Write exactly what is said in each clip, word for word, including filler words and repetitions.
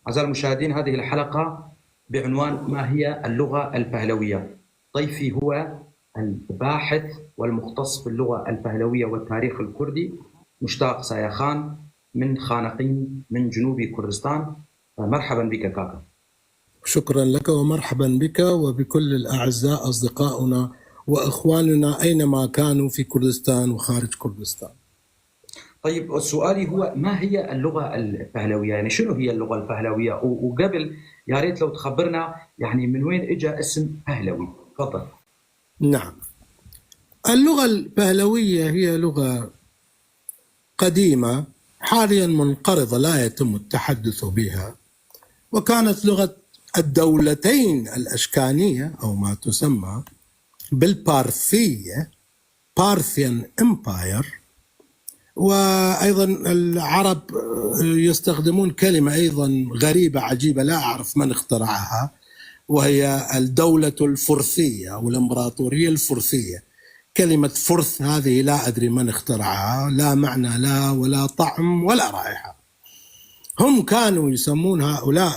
أعزائي المشاهدين، هذه الحلقة بعنوان: ما هي اللغة البهلوية؟ ضيفي هو الباحث والمختص في اللغة البهلوية والتاريخ الكردي، مشتاق سايخان من خانقين من جنوب كردستان. مرحبا بك كاكا. شكرا لك ومرحبا بك وبكل الأعزاء أصدقاؤنا وإخواننا أينما كانوا في كردستان وخارج كردستان. طيب، سؤالي هو: ما هي اللغة البهلوية؟ يعني، شنو هي اللغة البهلوية؟ و-، وقبل، يا ريت لو تخبرنا، يعني، من وين إجا اسم بهلوي؟ تفضل. نعم. اللغة البهلوية هي لغة قديمة، حاليا منقرضة، لا يتم التحدث بها، وكانت لغة الدولتين الأشكانية أو ما تسمى بالبارثية، Parthian Empire. وأيضا العرب يستخدمون كلمة أيضا غريبة عجيبة، لا أعرف من اخترعها، وهي الدولة الفرثية أو الإمبراطورية الفرثية. كلمة فرث هذه لا أدري من اخترعها، لا معنى لها ولا طعم ولا رائحة. هم كانوا يسمون هؤلاء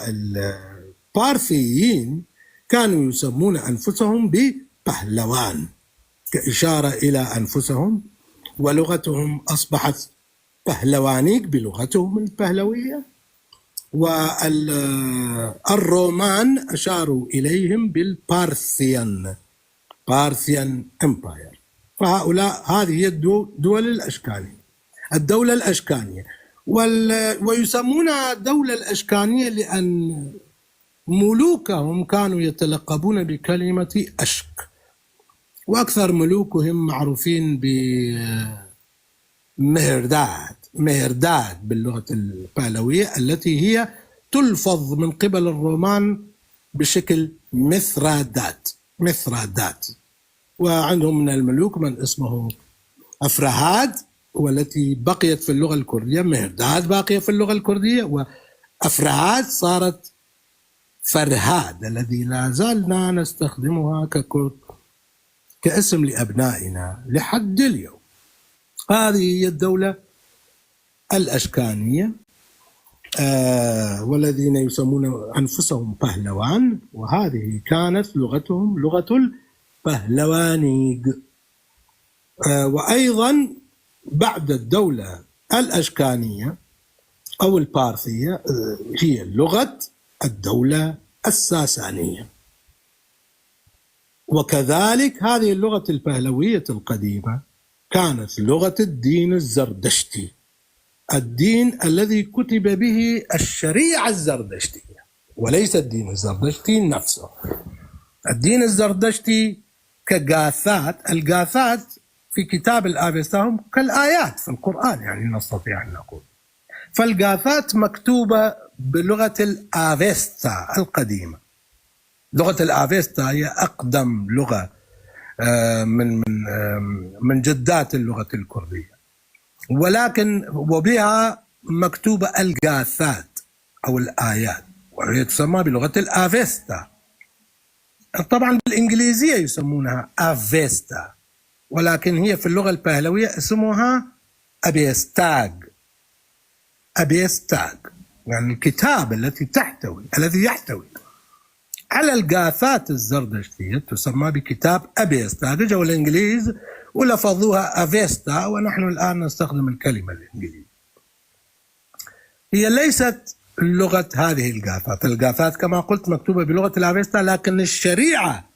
البارثيين، كانوا يسمون أنفسهم ببهلوان، كإشارة إلى أنفسهم، ولغتهم أصبحت بهلوانيك بلغتهم البهلوية، والرومان أشاروا إليهم بالبارثيان، Parthian Empire. فهؤلاء، هذه هي الدو-، الدول الأشكانية، الدولة الأشكانية. وال-، ويسمونها الدولة الأشكانية لأن ملوكهم كانوا يتلقبون بكلمة أشك، وأكثر ملوكهم معروفين ب مهرداد، مهرداد باللغة البهلوية، التي هي تلفظ من قبل الرومان بشكل مثرادات، مثرادات. وعندهم من الملوك من اسمه أفرهاد، والتي بقيت في اللغة الكردية، مهرداد باقية في اللغة الكردية، وأفرهاد صارت فرهاد، الذي لا زالنا نستخدمها ككرد كاسم لأبنائنا لحد اليوم. هذه هي الدولة الأشكانية، آه، والذين يسمون أنفسهم بهلوان، وهذه كانت لغتهم لغة البهلوانيق. آه، وأيضا بعد الدولة الأشكانية أو البارثية، آه، هي لغة الدولة الساسانية. وكذلك هذه اللغة البهلوية القديمة كانت لغة الدين الزردشتي، الدين الذي كتب به الشريعة الزردشتية، وليس الدين الزردشتي نفسه. الدين الزردشتي كقاثات، القاثات في كتاب الأفيستا هم كالآيات في القرآن، يعني، نستطيع أن نقول. فالقاثات مكتوبة بلغة الأفيستا القديمة. لغة الأفيستا هي أقدم لغة، آه، من، من، آه، من جدات اللغة الكردية، ولكن وبها مكتوبة القاثات أو الآيات، وهي تسمى بلغة الأفيستا. طبعا بالإنجليزية يسمونها أفيستا، ولكن هي في اللغة البهلوية اسمها أبيستاغ. أبيستاغ، يعني الكتاب التي تحتوي، الذي يحتوي على القاثات الزردشتية، تسمى بكتاب أبيستاغ. جو الإنجليز ولفظوها أفيستا، ونحن الآن نستخدم الكلمة الإنجليزية. هي ليست لغة هذه القاثات. القاثات كما قلت مكتوبة بلغة الأفيستا، لكن الشريعة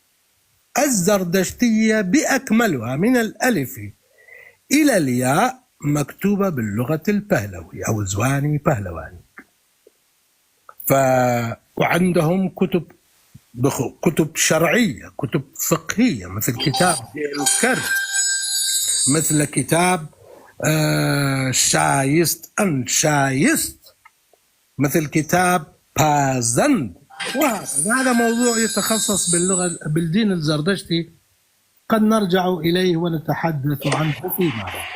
الزردشتية بأكملها من الألف إلى الياء مكتوبة باللغة البهلوي أو زواني بهلواني. ف-، وعندهم كتب بخ-، كتب شرعية، كتب فقهية، مثل كتاب الكرد، مثل كتاب، آه، شايست أن شايست، مثل كتاب بازند، وهكذا. هذا موضوع يتخصص باللغة، بالدين الزردشتي، قد نرجع إليه ونتحدث عنه فيما بعد.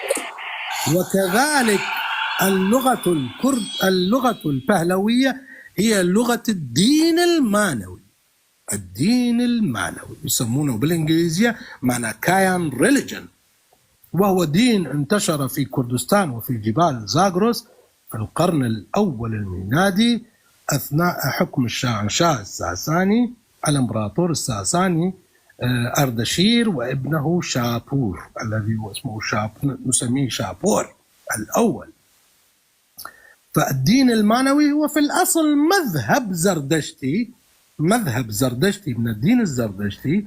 وكذلك اللغة الكرد، اللغة البهلوية هي لغة الدين المانوي. الدين المانوي يسمونه بالإنجليزية Manichaean religion، وهو دين انتشر في كردستان وفي جبال زاغروس في القرن الأول الميلادي، أثناء حكم الشاهنشاه الساساني، الإمبراطور الساساني، آه، أردشير وابنه شابور الذي هو اسمه شاب-، نسميه شابور الأول. فالدين المانوي هو في الأصل مذهب زردشتي، مذهب زردشتي من الدين الزردشتي،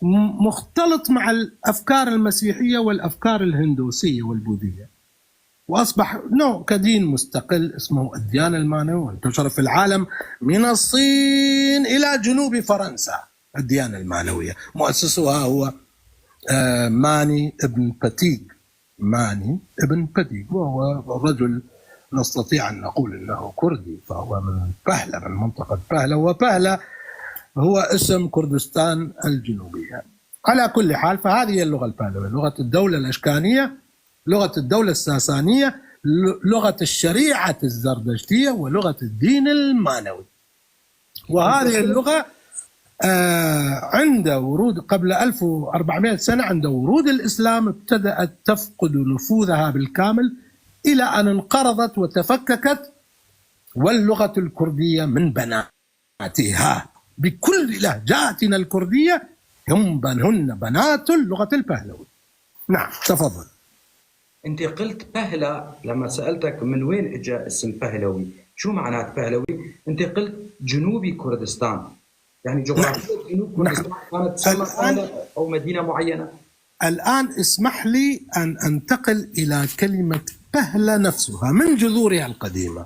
م-، مختلط مع الأفكار المسيحية والأفكار الهندوسية والبوذية، وأصبح نوع كدين مستقل اسمه الديانة المانوية، وانتشر في العالم من الصين إلى جنوب فرنسا. الديانة المانوية مؤسسها هو، آه، ماني ابن بتيج. ماني ابن بتيج، وهو رجل نستطيع أن نقول أنه كردي، فهو من بهلة، من منطقة بهلة، وبهلة هو اسم كردستان الجنوبية. على كل حال، فهذه اللغة البهلوية، لغة الدولة الأشكانية، لغة الدولة الساسانية، ل-، لغة الشريعة الزردشتية، ولغة الدين المانوي. وهذه اللغة، آه، عند ورود، قبل ألف وأربعمائة سنة، عند ورود الإسلام، ابتدأت تفقد نفوذها بالكامل إلى أن انقرضت وتفككت، واللغة الكردية من بناتها بكل لهجاتنا الكردية، هم بن-، هن بنات اللغة البهلوية. نعم، تفضل. انت قلت بهلة، لما سألتك من وين اجى اسم بهلوي، شو معنات بهلوي؟ انت قلت جنوبي كردستان، يعني جغرافية جنوب كردستان كانت تسمى بهلة أو مدينة معينة؟ الآن اسمح لي أن أنتقل إلى كلمة بهلة نفسها من جذورها القديمة.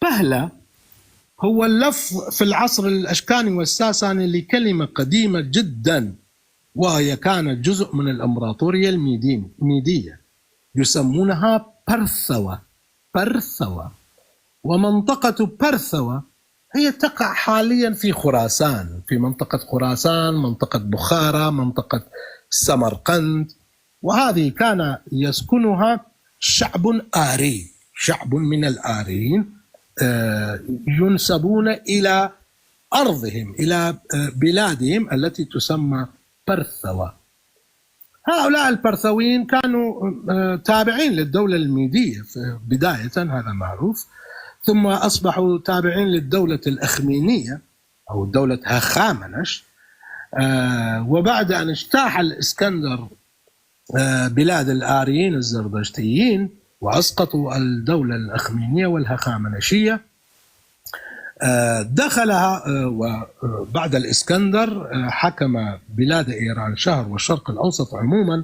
بهلة هو اللفظ في العصر الأشكاني والساساني لكلمة قديمة جدا، وهي كانت جزء من الإمبراطورية الميدين-، الميدية، يسمونها برثوة. برثوة. ومنطقة برثوة هي تقع حاليا في خراسان، في منطقة خراسان، منطقة بخارى، منطقة سمرقند. وهذه كان يسكنها شعب آري، شعب من الآريين، آه، ينسبون إلى أرضهم، إلى، آه، بلادهم التي تسمى برثوة. هؤلاء البرثويين كانوا، آه، تابعين للدولة الميدية في بداية، هذا معروف، ثم أصبحوا تابعين للدولة الأخمينية أو دولة هخامنش. آه، وبعد أن اجتاح الإسكندر، آه، بلاد الآريين الزردشتيين وأسقطوا الدولة الأخمينية والهخامنشية، آه، دخلها، آه، وبعد الإسكندر، آه، حكم بلاد إيران شهر والشرق الأوسط عموما.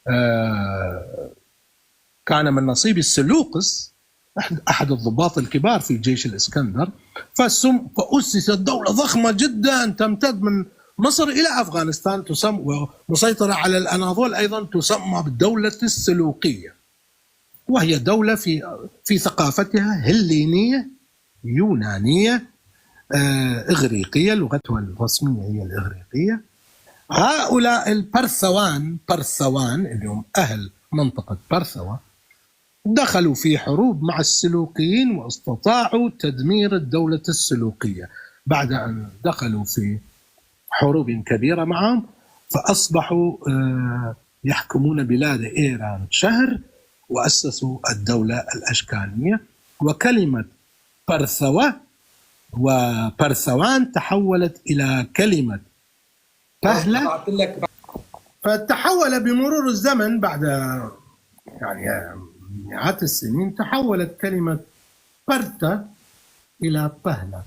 آه، كان من نصيب السلوقس، أحد، أحد الضباط الكبار في جيش الإسكندر، فسم-، فأسست دولة ضخمة جدا تمتد من مصر إلى أفغانستان، تسمى، ومسيطرة على الأناضول أيضا، تسمى بالدولة السلوقية، وهي دولة في، في ثقافتها هلينية، يونانية، آه، إغريقية، لغتها الرسمية هي الإغريقية. هؤلاء البرثوان، برثوان اللي هم أهل منطقة برثوة، دخلوا في حروب مع السلوقيين واستطاعوا تدمير الدولة السلوقية. بعد أن دخلوا في حروب كبيرة معهم، فأصبحوا، آه، يحكمون بلاد إيران شهر، وأسسوا الدولة الأشكانية. وكلمة برثوة وبرثوان تحولت إلى كلمة بهلة. فتحول بمرور الزمن، بعد، يعني، مئات السنين، تحولت كلمة برتة إلى بهلة،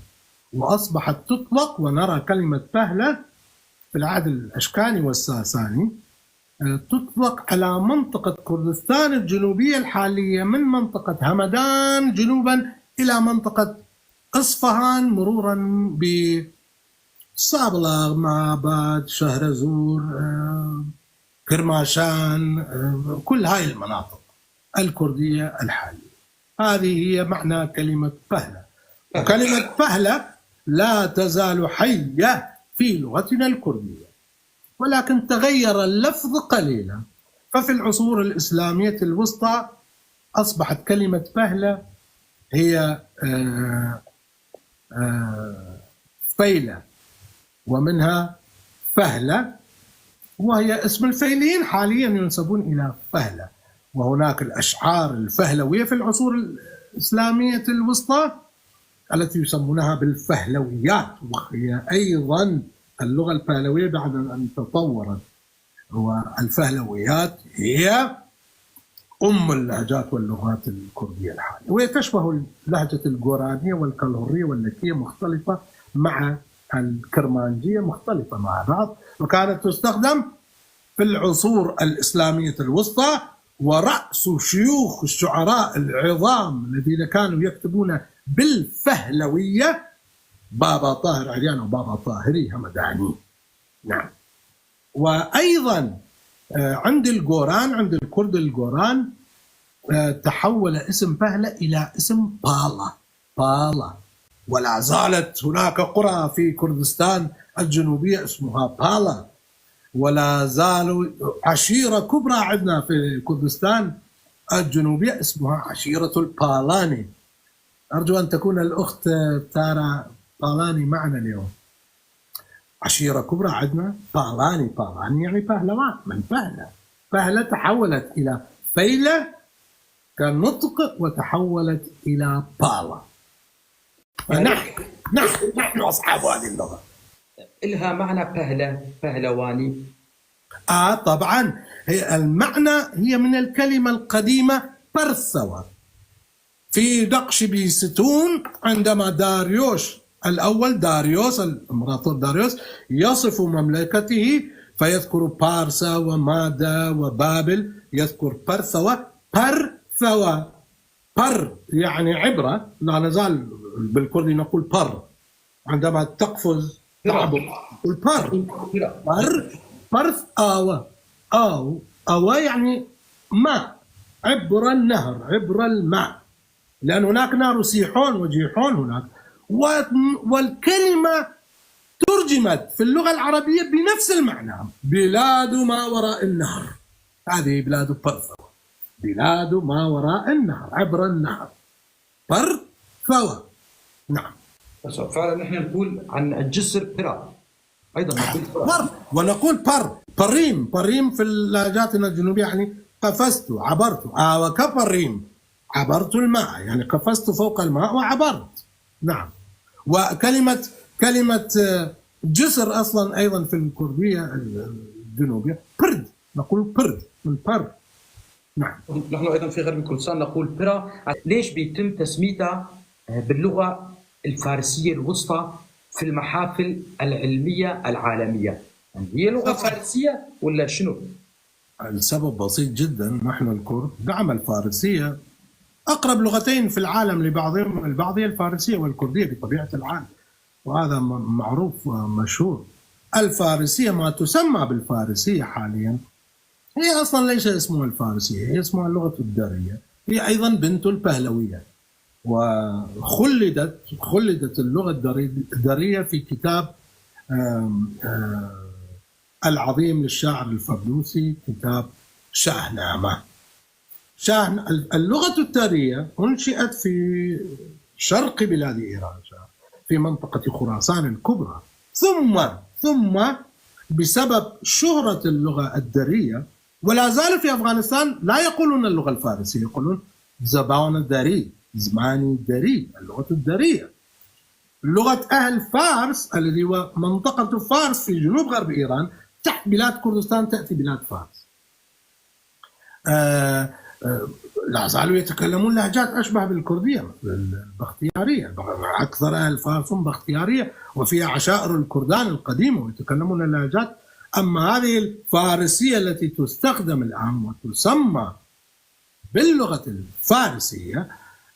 وأصبحت تطلق، ونرى كلمة بهلة في العهد الأشكاني والساساني، آه، تطلق على منطقة كردستان الجنوبية الحالية، من منطقة همدان جنوبا إلى منطقة إصفهان، مرورا بصابلغ، معبد، شهرزور، آه، كرماشان، آه، كل هاي المناطق الكردية الحالية. هذه هي معنى كلمة بهلة. وكلمة بهلة لا تزال حية في لغتنا الكردية، ولكن تغير اللفظ قليلا. ففي العصور الإسلامية الوسطى أصبحت كلمة بهلة هي، آه، آه، فيلة، ومنها فهلة، وهي اسم الفيليين حاليا ينسبون إلى فهلة. وهناك الأشعار الفهلوية في العصور ال-، الإسلامية الوسطى التي يسمونها بالفهلويات، وهي أيضًا اللغة البهلوية بعد أن تطورت. والفهلويات هي أم اللهجات واللغات الكردية الحالية، وهي تشبه اللهجة الجورانية والكلهورية واللكية، مختلطة مع الكرمانجية، مختلطة مع بعض، وكانت تستخدم في العصور الإسلامية الوسطى. ورأس شيوخ الشعراء العظام الذين كانوا يكتبون بالفهلوية بابا طاهر عريان وبابا طاهري همداني. نعم. وأيضًا، آه، عند الجوران، عند الكرد الجوران، آه، تحول اسم بهلة إلى اسم بالا. بالا. ولا زالت هناك قرى في كردستان الجنوبية اسمها بالا. ولا زالوا عشيرة كبرى عندنا في كردستان الجنوبية اسمها عشيرة البالاني. أرجو أن تكون الأخت تارا بالاني معنا اليوم. عشيرة كبرى عندنا، بالاني، بالاني يعني بهلوان، من بهلة. بهلة تحولت إلى فيلة كنطق وتحولت إلى بالا. فنحن، نحن، نحن أصحاب هذه اللغة. إلها معنى بهلة، بهلواني؟ آه، طبعًا. هي المعنى، هي من الكلمة القديمة برثوة. في دقشبي ستون، عندما داريوش الأول، داريوس، الإمبراطور داريوس، يصف مملكته فيذكر بارسا ومادا وبابل، يذكر برثوة، برثوة. بر يعني عبرة، لا نزال بالكردي نقول بر. عندما تقفز، تعبر، تقول بر. بر، برث آوة. آو، آوة يعني ماء، عبر النهر، عبر الماء، لأن هناك نهر سيحون وجيحون هناك. و-، والكلمة ترجمت في اللغة العربية بنفس المعنى، بلاد ما وراء النهر. هذه بلاد برثوة، بلاد ما وراء النهر، عبر النهر. برثوة. نعم. بس فعلًا نحن نقول عن الجسر برا. أيضًا نقول برا. بر، ونقول بر، بريم، بريم في اللهجاتنا الجنوبية، يعني قفزت، عبرت، آوك بريم، عبرت الماء، يعني قفزت فوق الماء وعبرت. نعم. وكلمة، كلمة، آه، جسر أصلًا أيضًا في الكردية الجنوبية برد، نقول برد من بر. نعم. نحن أيضًا في غرب كردستان نقول برا. ليش بيتم تسميتها باللغة الفارسية الوسطى في المحافل العلمية العالمية؟ يعني هي لغة فارسية ولا شنو؟ السبب بسيط جدًا، نحن الكرد نعمل فارسية، أقرب لغتين في العالم لبعضهم البعض هي الفارسية والكردية بطبيعة الحال، وهذا م-، معروف ومشهور. الفارسية، ما تسمى بالفارسية حاليًا، هي أصلًا ليس اسمها الفارسية، هي اسمها اللغة الدارية، هي أيضًا بنت البهلوية، وخلدت، خلدت اللغة الداري-، الدارية في كتاب، آم، آه، العظيم للشاعر الفردوسي، كتاب شاهنامة. شاهن-، اللغة الدارية أنشئت في شرق بلاد إيران، في منطقة خراسان الكبرى، ثم، ثم بسبب شهرة اللغة الدارية، ولا زال في أفغانستان لا يقولون اللغة الفارسية، يقولون زبان داري، زماني داري، اللغة الدارية. لغة أهل فارس الذي هو منطقة فارس في جنوب غرب إيران، تحت بلاد كردستان تأتي بلاد فارس. آه، آه، لا زالوا يتكلمون لهجات أشبه بالكردية، مثل البختيارية. أكثر أهل فارس هم بختيارية، وفيها عشائر الكردان القديمة ويتكلمون اللهجات. أما هذه الفارسية التي تستخدم الآن وتسمى باللغة الفارسية،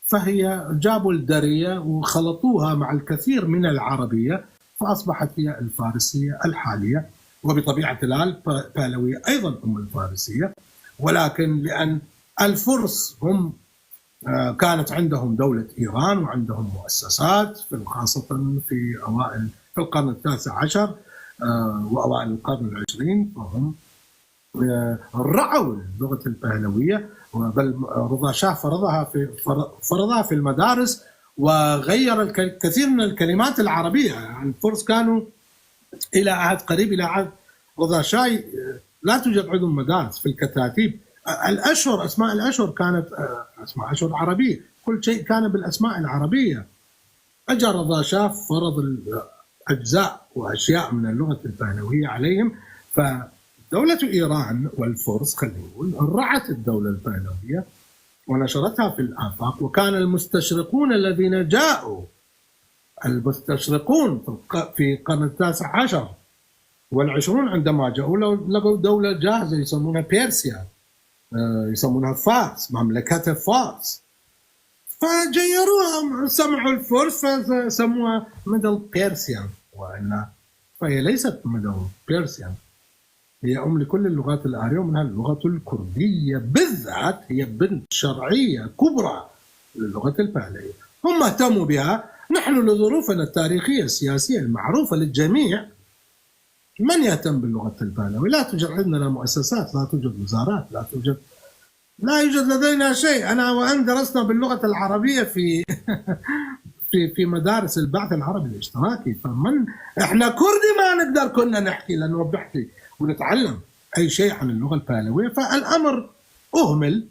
فهي جابوا الدارية وخلطوها مع الكثير من العربية، فأصبحت هي الفارسية الحالية. وبطبيعة الحال ب-، بهلوية أيضًا أم الفارسية، ولكن لأن الفرس هم، آه، كانت عندهم دولة إيران وعندهم مؤسسات، في، خاصة في أوائل، في القرن التاسع عشر، آه، وأوائل القرن العشرين، فهم آه، رعوا اللغة البهلوية، بل رضا شاه فرضها في، فر-، فرضها في المدارس، وغير الك-، كثير من الكلمات العربية. يعني الفرس كانوا إلى عهد قريب، إلى عهد رضا شاه، آه، لا توجد عندهم مدارس في الكتاتيب. آه، الأشهر، أسماء الأشهر كانت، آه، أسماء أشهر عربية. كل شيء كان بالأسماء العربية. أجا رضا شاه فرض ال-، أجزاء وأشياء من اللغة البهلوية عليهم، فدولة إيران والفرس، خلينا نقول، رعت الدولة البهلوية ونشرتها في الآفاق، وكان المستشرقون الذين جاءوا، المستشرقون في الق-، في القرن التاسع عشر والعشرون عندما جاءوا، لو-، لقوا دولة جاهزة يسمونها بيرسيا، آه، يسمونها فارس، مملكة فارس. فجيروها، سمعوا الفرس فسموها ميدل بيرسيان، وإلا فهي ليست ميدل بيرسيان، هي أم لكل اللغات الآرية، ومنها اللغة الكردية بالذات هي بنت شرعية كبرى للغة البهلوية. هم اهتموا بها، نحن لظروفنا التاريخية السياسية المعروفة للجميع، من يهتم باللغة البهلوية؟ لا توجد عندنا مؤسسات، لا توجد وزارات، لا توجد، لا يوجد لدينا شيء. أنا وأنت درسنا باللغة العربية في في في مدارس البعث العربي الاشتراكي، فمن، إحنا كردي ما نقدر كنا نحكي لأنه بحكي ونتعلم أي شيء عن اللغة البهلوية، فالأمر أهمل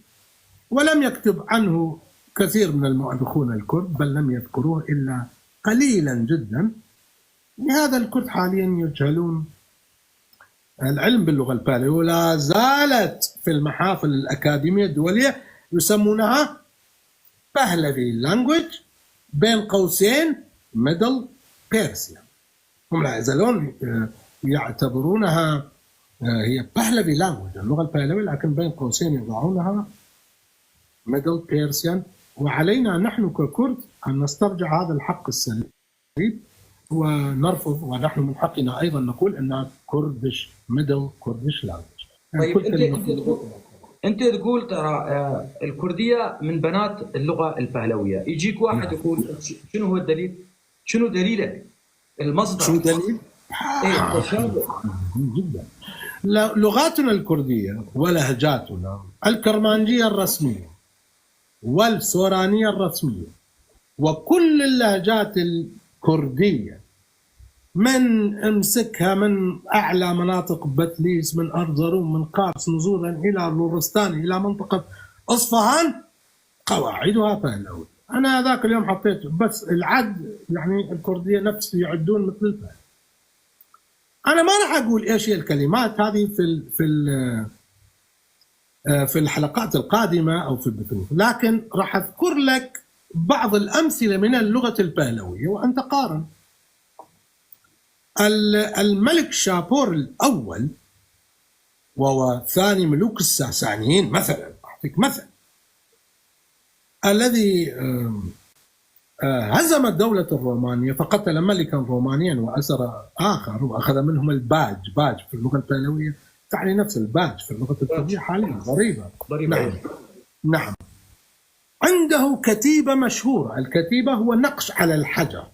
ولم يكتب عنه كثير من المؤرخون الكرد، بل لم يذكروه إلا قليلا جدا. لهذا الكرد حاليا يجهلون العلم باللغة البهلوية، ولا زالت في المحافل الأكاديمية الدولية يسمونها Pahlavi language، بين قوسين Middle Persian. هم لا يزالون، آه، يعتبرونها، آه، هي Pahlavi language، اللغة البهلوية، لكن بين قوسين يضعونها Middle Persian. وعلينا نحن ككرد أن نسترجع هذا الحق السليم، ونرفض، ونحن من حقنا أيضًا نقول أنها Kurdish، Middle Kurdish language. طيب، كل انت كلمة انت تقول، انت تقول ترى، آه، الكرديه من بنات اللغه البهلويه، يجيك واحد نعم. يقول: "ش-، شنو هو الدليل؟ شنو دليلك؟ المصدر." شو دليل؟ ايه، التشابه. مهم جدا. ل-، لغاتنا الكرديه ولهجاتنا الكرمانجيه الرسميه والسورانية الرسمية وكل اللهجات الكردية، من امسكها من أعلى مناطق بتليس، من أرزروم، من قابس نزولا إلى لورستان، إلى منطقة أصفهان، قواعدها فهلوية. أنا ذاك اليوم حطيت بس العد، يعني الكردية نفس يعدون مثل الفهلوية. أنا ما راح أقول إيش هي الكلمات هذه في ال-، في ال-، آه، في الحلقات القادمة أو في البثوث، لكن راح أذكر لك بعض الأمثلة من اللغة البهلوية وأنت قارن. ال-، الملك شابور الأول وهو ثاني ملوك الساسانيين مثلًا، أعطيك مثل، الذي، آم، آه، هزم الدولة الرومانية فقتل ملكا رومانيا وأسر آخر وأخذ منهم الباج. باج في اللغة البهلوية تعني نفس الباج في اللغة الكردية حاليا. ضريبة. ضريبة. نعم. نعم. عنده كتيبة مشهورة. الكتيبة هو نقش على الحجر.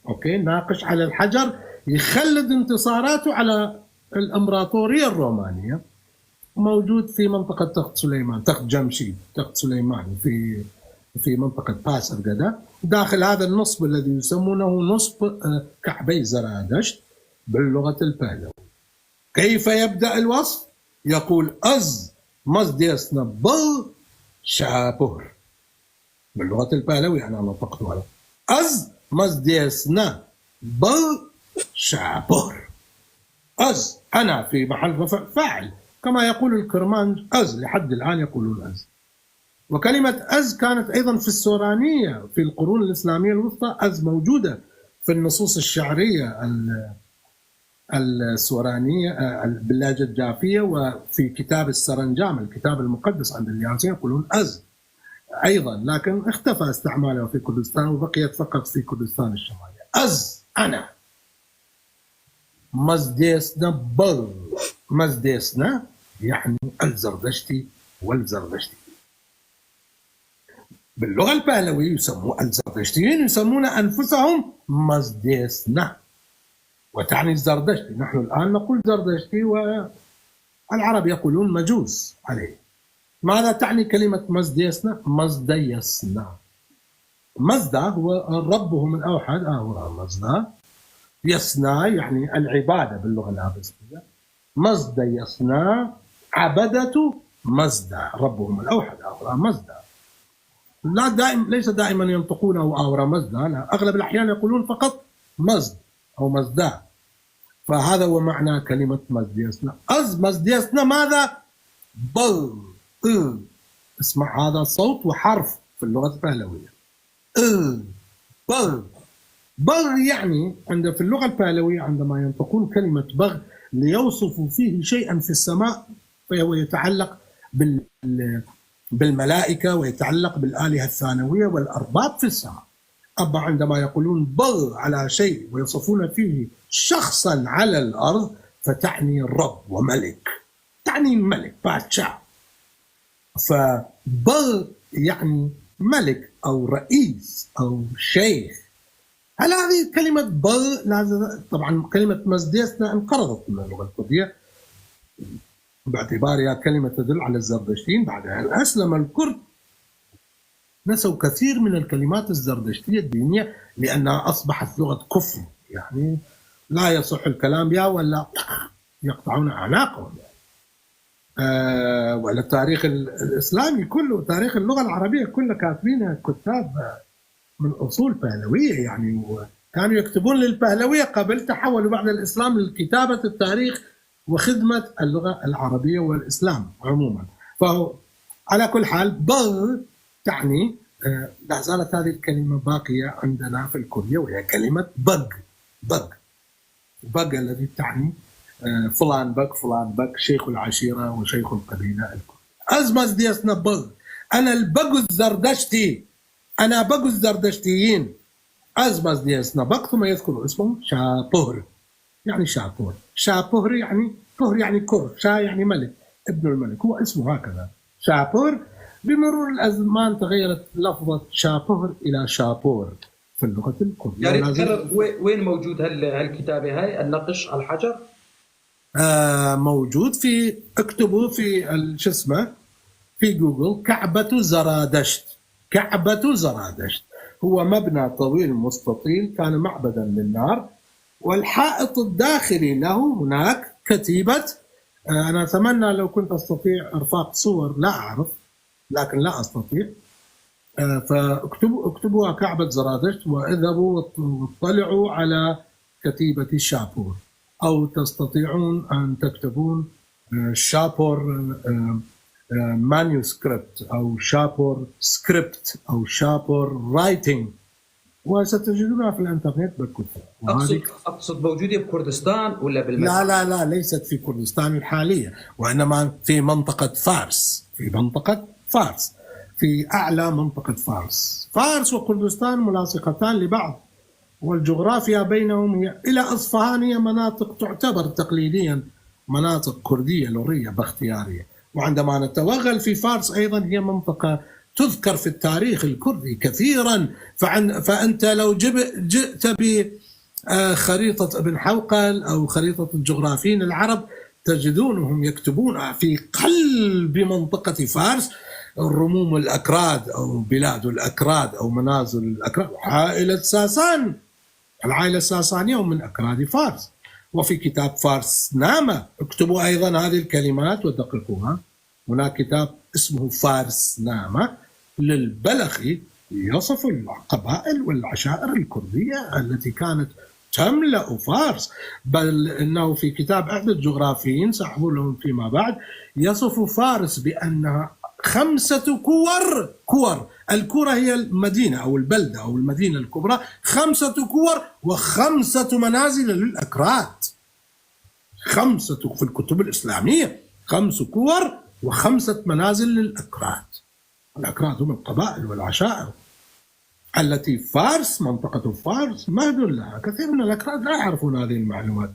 أوكي؟ ناقش على الحجر، يخلد انتصاراته على الإمبراطورية الرومانية. موجود في منطقة تخت سليمان، تخت جمشيد، تخت سليمان، في، في منطقة باسرقدة. داخل هذا النصب الذي يسمونه نصب، آه، كعبي زرادشت باللغة البهلوية. كيف يبدأ الوصف؟ يقول: "أز مزديسنا بل شابور". باللغة البهلوية أنا نطقتها. أز مزديسنا بل شابور. أز، أنا في محل رفع فاعل، كما يقول الكرمانج أز، لحد الآن يقولون أز. وكلمة أز كانت أيضًا في السورانية في القرون الإسلامية الوسطى، أز موجودة في النصوص الشعرية ال-، السورانية، آه، باللهجة الجافية، وفي كتاب السرنجام، الكتاب المقدس عند اليازين، يقولون أز أيضًا، لكن اختفى استعمالها في كردستان وبقيت فقط في كردستان الشمالية. أز، أنا. مزديسنا بل. مزديسنا يعني الزردشتي والزردشتي. باللغة البهلوية يسموا الزردشتيين، يسمون أنفسهم مزديسنا، وتعني الزردشتي. نحن الآن نقول زردشتي والعرب يقولون مجوس عليه. ماذا تعني كلمة مزديسنا؟ مزديسنا. مزدا هو ربهم الأوحد، أهورا مزدا. يسنا يعني العبادة باللغة الآبسية. مزدا يسنا، عبدة مزدا، ربهم الأوحد، أهورا مزدا. لا دائم، ليس دائما ينطقونه آورا مزدا، لا، أغلب الأحيان يقولون فقط مزد أو مزدا. فهذا هو معنى كلمة مزديسنا. أز مزديسنا ماذا؟ بغ. إغ. اسمع، هذا صوت وحرف في اللغة البهلوية. إغ. بغ. بغ يعني عند، في اللغة البهلوية عندما ينطقون كلمة بغ ليوصفوا فيه شيئا في السماء، فهو يتعلق بال-، بالملائكة ويتعلق بالآلهة الثانوية والأرباب في السماء. أما عندما يقولون بغ على شيء ويصفون فيه شخصا على الأرض، فتعني رب وملك، تعني ملك، باتشا. فبغ يعني ملك أو رئيس أو شيخ. هل هذه كلمة بغ لازم؟ طبعا كلمة مزديسنا انقرضت من اللغة الكردية باعتبارها كلمة تدل على الزردشتيين بعد أن أسلم الكرد. نسوا كثير من الكلمات الزردشتية الدينية لأنها أصبحت لغة كفر، يعني لا يصح الكلام بها ولا يقطعون أعناقهم، يعني. آه، ولا التاريخ ال-، الإسلامي كله، تاريخ اللغة العربية كله كاتبينها كتاب من أصول بهلوية، يعني، وكانوا يكتبون للبهلوية قبل، تحولوا بعد الإسلام لكتابة التاريخ وخدمة اللغة العربية والإسلام عموما. فهو على كل حال بغ تعني، آه، لا زالت هذه الكلمة باقية عندنا في الكردية، وهي كلمة بق. بق. بق الذي تعني، آه، فلان بق، فلان بق، شيخ العشيرة وشيخ القبيلة الكردية. أزمز ديسنا بق. أنا البق الزردشتي. أنا بق الزردشتيين. أزمز ديسنا بق، ثم يذكر اسمه شابهر. يعني شابور. شابهر يعني، بهر يعني كر، شا يعني ملك، ابن الملك، هو اسمه هكذا. شابهر. بمرور الأزمان تغيرت لفظة شابهر إلى شابور في اللغة الكردية. يا ريت ولا زال تكرر، وي-، وين موجود هال-، هالكتابة هاي، النقش على الحجر؟ آه، موجود في، اكتبوا في ال-، شو اسمه، في جوجل، كعبة زرادشت. كعبة زرادشت هو مبنى طويل مستطيل كان معبدا للنار، والحائط الداخلي له هناك كتيبة، آه، أنا أتمنى لو كنت أستطيع إرفاق صور، لا أعرف، لكن لا أستطيع. آه، فاكتبوا، اكتبوها كعبة زرادشت، واذهبوا واط-، واطلعوا على كتيبة شابور، أو تستطيعون أن تكتبون، آه، شابور، آه، آه، manuscript أو شابور script أو شابور writing، وستجدونها في الإنترنت بكثرة. وهذه أقصد، أقصد موجودة بكردستان ولا بالمغرب؟ لا، لا، لا، ليست في كردستان الحالية، وإنما في منطقة فارس، في منطقة فارس، في أعلى منطقة فارس. فارس وكردستان ملاصقتان لبعض، والجغرافيا بينهم هي، إلى أصفهان، هي مناطق تعتبر تقليديا مناطق كردية لورية باختيارية. وعندما نتوغل في فارس أيضا، هي منطقة تذكر في التاريخ الكردي كثيرا. فعن-، فأنت لو جب-، جئت ب، آه، خريطة ابن حوقل أو خريطة الجغرافيين العرب، تجدونهم يكتبون في قلب منطقة فارس رموم الأكراد أو بلاد الأكراد أو منازل الأكراد، عائلة ساسان. العائلة الساسانية هم من أكراد فارس. وفي كتاب فارس نامة اكتبوا أيضا هذه الكلمات ودققوها. هناك كتاب اسمه فارس نامة للبلخي يصف القبائل والعشائر الكردية التي كانت تملأ فارس، بل إنه في كتاب أحد الجغرافيين سأحضر لهم فيما بعد يصف فارس بأنها خمسة كور، كور، الكرة هي المدينة أو البلدة أو المدينة الكبرى، خمسة كور وخمسة منازل للأكراد. خمسة في الكتب الإسلامية، خمس كور وخمسة منازل للأكراد. الأكراد هم القبائل والعشائر التي فارس، منطقة فارس، مهد لها. كثير من الأكراد لا يعرفون هذه المعلومات،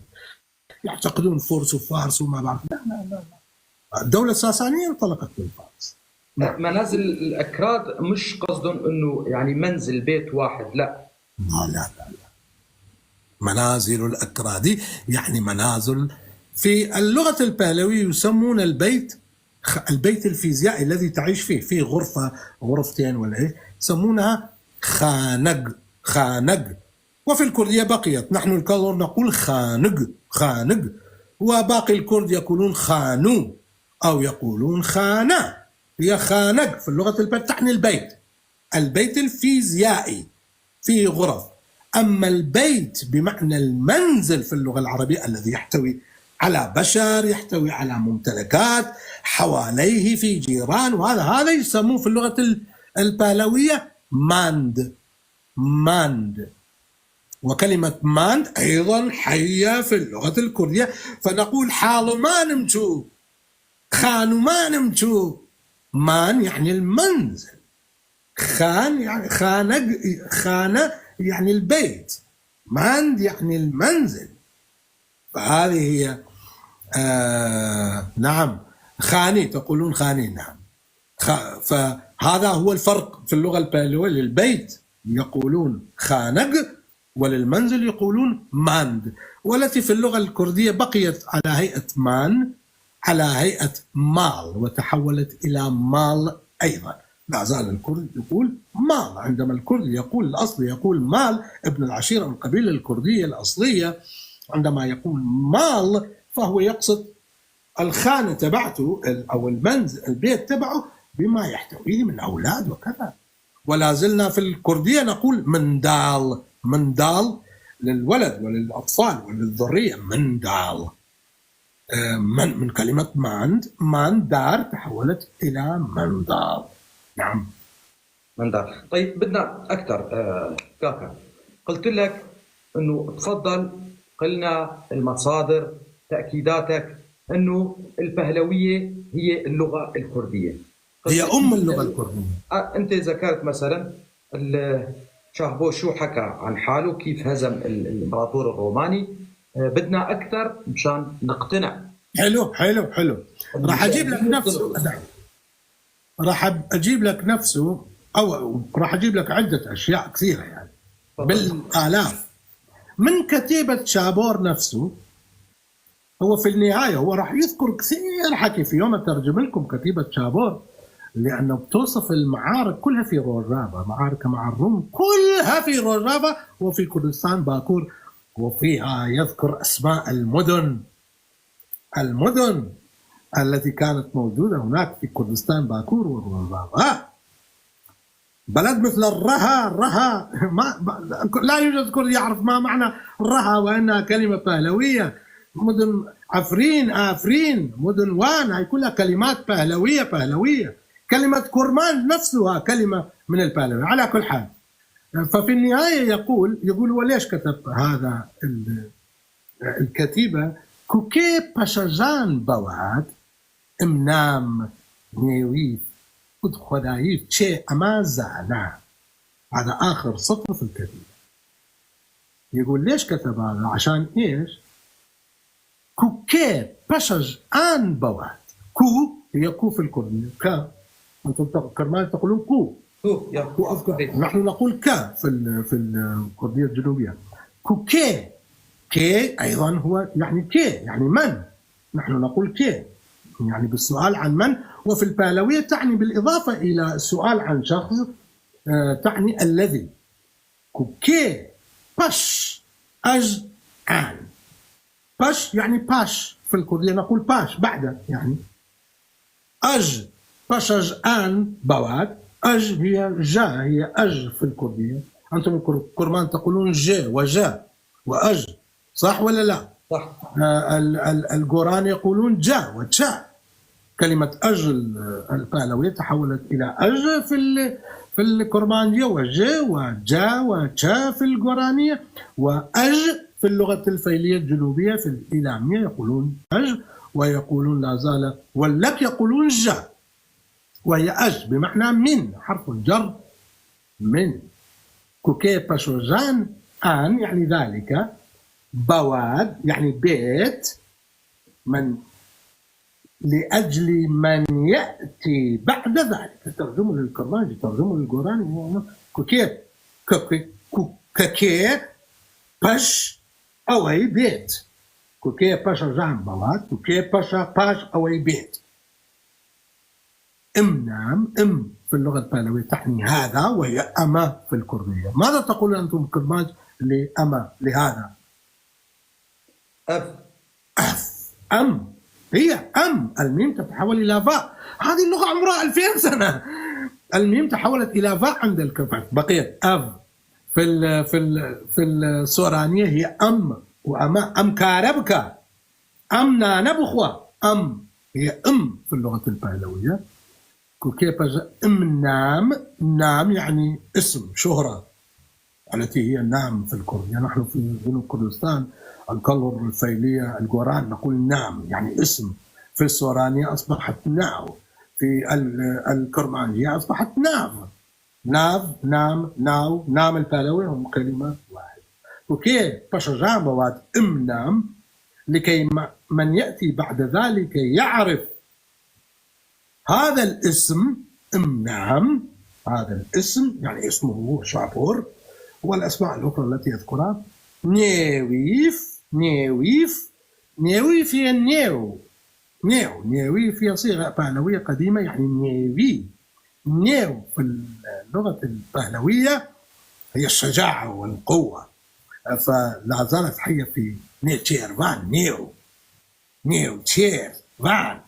يعتقدون فرس وفارس وما بعرف. لا، لا، لا، لا. الدولة الساسانية انطلقت من فارس. نعم. منازل الأكراد مش قصدهم إنه يعني منزل، بيت واحد، لا. لا، لا، لا، لا. منازل الأكراد يعني منازل، في اللغة البهلوية يسمون البيت خ-، البيت الفيزيائي الذي تعيش فيه، فيه غرفة، غرفتين ولا إيه، يسمونها خانق، خانق. وفي الكردية بقيت، نحن الكلور نقول خانق، خانق، وباقي الكرد يقولون خانو أو يقولون خانة. هي خانق في اللغة البت تعني البيت. البيت الفيزيائي فيه غرف. أما البيت بمعنى المنزل في اللغة العربية الذي يحتوي على بشر، يحتوي على ممتلكات حواليه، في جيران، وهذا، هذا يسموه في اللغة ال-، البهلوية ماند. ماند. وكلمة ماند أيضًا حية في اللغة الكردية، فنقول حال مانم شو، خان مانم شو. مان يعني المنزل. خان يعني خانق-، خانة يعني البيت. ماند يعني المنزل. فهذه هي، آه، نعم، خاني، تقولون خاني، نعم. خ-، فهذا هو الفرق في اللغة البهلوية. للبيت يقولون خانق، وللمنزل يقولون ماند، والتي في اللغة الكردية بقيت على هيئة مان، على هيئة مال، وتحولت إلى مال أيضًا. لا زال الكرد يقول مال. عندما الكرد يقول، الأصل يقول مال، ابن العشيرة والقبيلة الكردية الأصلية عندما يقول مال فهو يقصد الخانة تبعته، ال-، أو المنزل، البيت تبعه، بما يحتويه من أولاد وكذا. ولا زلنا في الكردية نقول مندال، مندال للولد وللأطفال وللذرية، مندال. آه، من، من كلمة ماند، ماندار تحولت إلى مندال. نعم. مندار. طيب، بدنا أكثر، آه، كاكا. قلت لك إنه تفضل، قلنا المصادر، تأكيداتك إنه البهلوية هي اللغة الكردية. قلت هي لك أم اللغة الكردية. آه، أنت ذكرت مثلًا ال-، شاهبو شو حكى عن حاله، كيف هزم ال-، الإمبراطور الروماني. آه، بدنا أكثر مشان نقتنع. حلو، حلو، حلو. راح أجيب لك نفسه. راح أب-، أجيب لك نفسه، أو راح أجيب لك عدة أشياء كثيرة يعني. تفضل. بالآلاف. من كتيبة شابور نفسه، هو في النهاية هو راح يذكر كثير حكي في يوم أترجم لكم كتيبة شابور، لأنه بتوصف المعارك كلها في روجافا، معارك مع الروم كلها في روجافا وفي كردستان باكور، وفيها يذكر أسماء المدن، المدن التي كانت موجودة هناك في كردستان باكور وروجافا. بلد مثل الرها، الرها، ما، لا يوجد كرد يعرف ما معنى الرها، وإنها كلمة بهلوية. مدن عفرين، آفرين، مدن وان، هاي كلها كلمات بهلوية، بهلوية. كلمة كرمانج نفسها كلمة من البهلوية. على كل حال، ففي النهاية يقول، يقول: "وليش كتب هذا ال-، الكتيبة؟" كوكي باشاجان بوات، امنام نيويف، ود خدايف تشي أما زانا. هذا آخر سطر في الكتيبة. يقول: "ليش كتب هذا؟ عشان إيش؟" كوكي باشاج آن بوات. كو هي كو في الكردية. كا. أنتم تق-، كرمال تقولون كو. شوف، يا. كو أفكار. نحن نقول كا في ال-، في الكردية الجنوبية. كوكي. كي أيضًا هو يعني كي، يعني من. نحن نقول كي، يعني بالسؤال عن من، وفي البهلوية تعني بالإضافة إلى السؤال عن شخص، آه، تعني الذي. كوكي باش أج آن. باش يعني باش، في الكردية نقول باش، بعد يعني. أج، باش أج آن بوات. أج هي جا، هي أج في الكردية. أنتم الكر-، الكرمان تقولون جي وجا وأج، صح ولا لا؟ صح. آه، ال-، ال-، الجوران يقولون جا وتشا. كلمة أج ال-، البهلوية تحولت إلى أج في ال-، في الكرمانجية، وج وجا وتشا في الجورانية، وأج في اللغة الفيلية الجنوبية في الإيلامية يقولون أج، ويقولون لا زال، واللك يقولون جا، وهي أج بمعنى من، حرف الجر من. كوكي باشوجان آن يعني ذلك، بواد يعني بيت، من، لأجل من يأتي بعد ذلك. ترجمه للكرمانجي، ترجمه للجوراني، كوكي، كوكي، كو-، كوكي باش أوي بيت. كوكي باشا جان بواد، كوكي باشا باش أوي بيت. أم نام، أم في اللغة البهلوية تعني هذا، وهي أما في الكردية. ماذا تقول أنتم كرمانج لأما، لهذا؟ أف. أف. أم. هي أم. الميم تتحول إلى فاء. هذه اللغة عمرها ألفين سنة. الميم تحولت إلى فا عند الكفر، بقيت أف. في ال في ال في السورانية هي أم، وأما أم كاربكا، أم نانا بخوا، أم هي أم في اللغة البهلوية. كوكيبا ج-، أم نام، نام يعني اسم، شهرة، التي هي نام في الكردية. نحن في جنوب كردستان، الكلر، الفيلية، الجوران، نقول نام، يعني اسم. في السورانية أصبحت ناو، في ال-، الكرمانجية أصبحت ناف. ناف، نام، ناو، نام البالوي هم كلمة واحدة. وكي بشجان بوات أم نام، لكي م-، من يأتي بعد ذلك يعرف هذا الاسم، أم نام، هذا الاسم، يعني اسمه هو شابور، والأسماء الأخرى التي يذكرها، نيويف، نيويف، نيويف هي نيو، نيو، نيويف هي صيغة بهلوية قديمة، يعني نيوي. نيو في اللغة البهلوية هي الشجاعة والقوة، فلا زالت حية في نيتشيرفان، نيو، نيو تشير فان.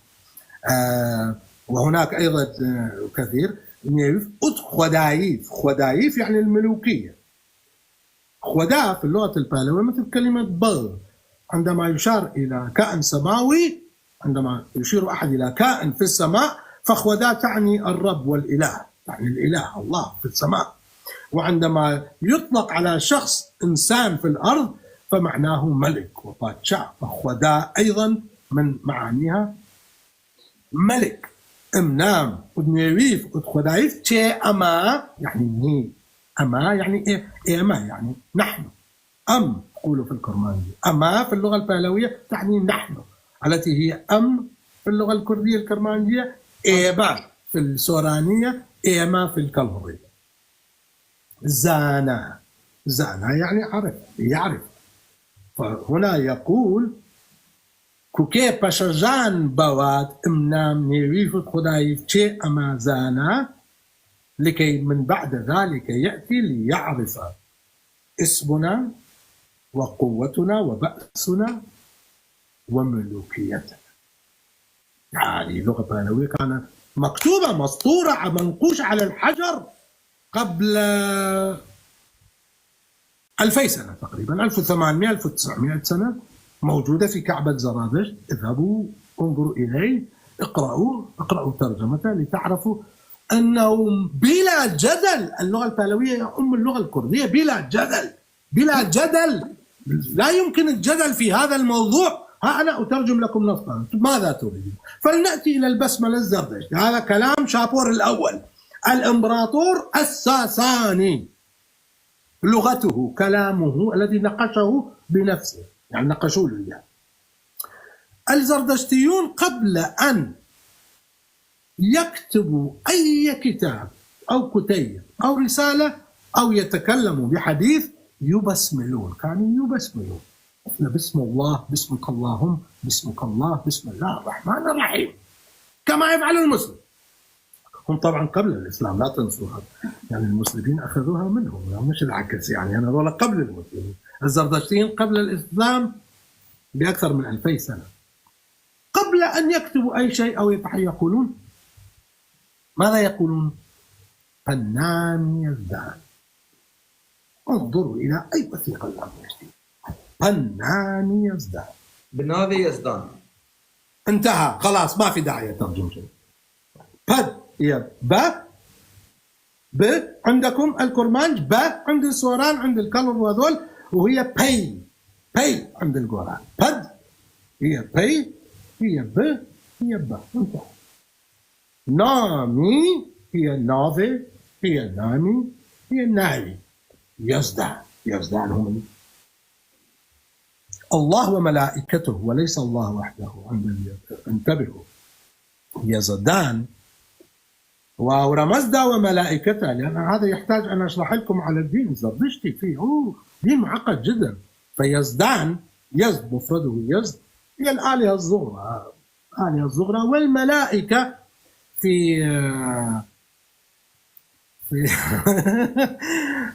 آه، وهناك أيضًا، آه، كثير نيويف أوت خدايف. خدايف يعني الملوكية. خدا في اللغة البهلوية مثل كلمة بغ، عندما يشار إلى كائن سماوي، عندما يشير أحد إلى كائن في السماء، فخدا تعني الرب والإله، يعني الإله الله في السماء. وعندما يطلق على شخص إنسان في الأرض فمعناه ملك وباتشا، فخدا أيضًا من معانيها ملك. أم نام، أود نيويف، أود خدايف، تشي أما، يعني ني. أما يعني إيه؟ إيه أما يعني نحن. أم تقول في الكرمانجية. أما في اللغة البهلوية تعني نحن، التي هي أم في اللغة الكردية الكرمانجية، إيبا في السورانية، إيما في الكلهرية. زانا. زانا يعني عرف، يعرف. فهنا يقول، كوكي بشجان بوات أم نام نيويف خدايف تشي أما زانا، لكي من بعد ذلك يأتي ليعرف اسمنا وقوتنا وبأسنا وملوكيتنا. يعني لغة بهلوية كانت مكتوبة، مسطورة، منقوشة على الحجر قبل ألفي سنة تقريبًا، ألف وثمانمية، ألف وتسعمية سنة، موجودة في كعبة زرادشت. اذهبوا انظروا إليه، اقرأوا، اقرأوا ترجمته لتعرفوا أنه بلا جدل اللغة البهلوية هي أم اللغة الكردية، بلا جدل، بلا جدل. لا يمكن الجدل في هذا الموضوع. ها أنا أترجم لكم نصا، ماذا تريدون؟ فلنأتي إلى البسملة الزردشتية. هذا كلام شابور الأول، الإمبراطور الساساني. لغته، كلامه الذي نقشه بنفسه، يعني نقشوا له إياه. الزردشتيون قبل أن يكتبوا أي كتاب أو كتيب أو رسالة أو يتكلموا بحديث يبسملون، كانوا يبسملون. مثل بسم الله، بسمك اللهم، بسمك الله، بسم الله الرحمن الرحيم، كما يفعل المسلم. هم طبعًا قبل الإسلام، لا تنسوا هذا. يعني المسلمين أخذوها منهم، يعني مش العكس. يعني أنا هذول قبل المسلمين. الزردشتيين قبل الإسلام بأكثر من ألفي سنة. قبل أن يكتبوا أي شيء أو يتح-، يقولون، ماذا يقولون؟ Panani Yazdan. انظروا إلى أي وثيقة الأمر. Panani Yazdan. Bi navê Yezdan. انتهى، خلاص، ما في داعي أترجم شيء. بد هي ب، ب عندكم الكرمانج، ب عند السوران، عند الكلر وهذول، وهي بي، بي عند الجوران. بد هي بي، هي ب، هي ب. انتهى. نامي هي نافي، هي نامي، هي ناوي. يزدان، يزدان هم الله وملائكته، وليس الله وحده. عند ال-، انتبهوا. يزدان ورمزدا وملائكته، لأن هذا يحتاج أن أشرح لكم على الدين الزردشتي فيه. أوه، دين معقد جدًا. فيزدان، يزد مفرده يزد، هي الآلهة الصغرى. الآلهة الصغرى والملائكة في، آه، في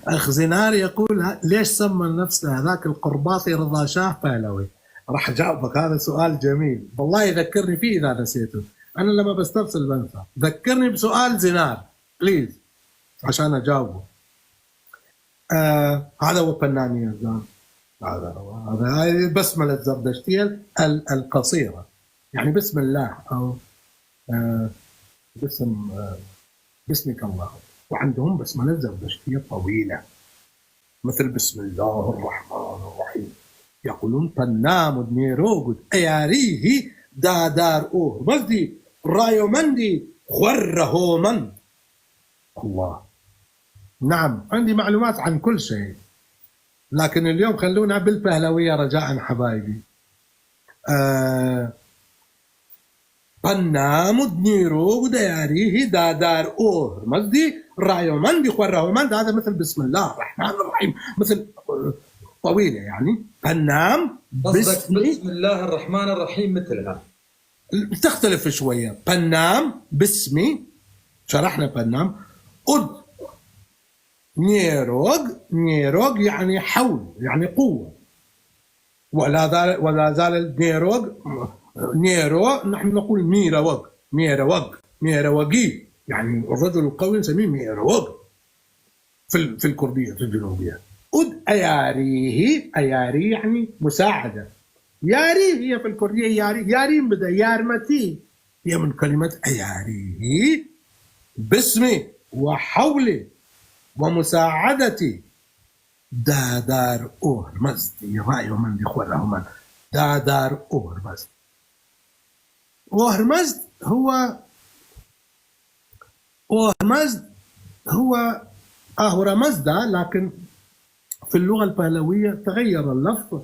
أخ زينار يقول: "ليش سمى نفسه هذاك القرباطي رضا شاه بهلوي؟" راح أجاوبك، هذا سؤال جميل، والله يذكرني فيه إذا نسيته. أنا لما بسترسل بنسى. ذكرني بسؤال زينار. بليز، عشان أجاوبه. آه، هذا هو بناني الزام. هذا هو، هذا، هاي البسملة الزردشتية ال-، القصيرة. يعني بسم الله أو، آه، باسم، آه، باسمك الله. وعندهم بسملة زردشتية طويلة، مثل بسم الله الرحمن الرحيم. يقولون بنام دنيروغ أياريه دادار أوه مزدي رايو مندي خور هومن. الله. نعم، عندي معلومات عن كل شيء، لكن اليوم خلونا بالبهلوية رجاء حبايبي. آه، بنام دنيروغ دياريه دادار أوه مزدي رايو مندي خور هومن. هذا مثل بسم الله الرحمن الرحيم، مثل، آه، طويلة يعني. بنام قصدك بسم بسم الله الرحمن الرحيم مثلها؟ تختلف شوية. بنام باسمي، شرحنا بنام. أد نيروغ، نيروغ يعني حول، يعني قوة. ولا زال، ولا زال نيروغ، نيرو، نحن نقول ميروغ، ميروغ، ميروغي، يعني الرجل القوي نسميه ميروغ. في ال-، في الكردية، في الجنوبية. أد أياريه، أياري يعني مساعدة. ياري هي في الكردية، ياري، ياري بدأ، يارمتي هي من كلمة أياريه، باسمي وحولي ومساعدتي. دادار أوهرمزد، يرايو من دي خورهما. دادار أوهرمزد. أوهرمزد هو أوهرمزد هو أهورامزدا، لكن في اللغة البهلوية تغير اللفظ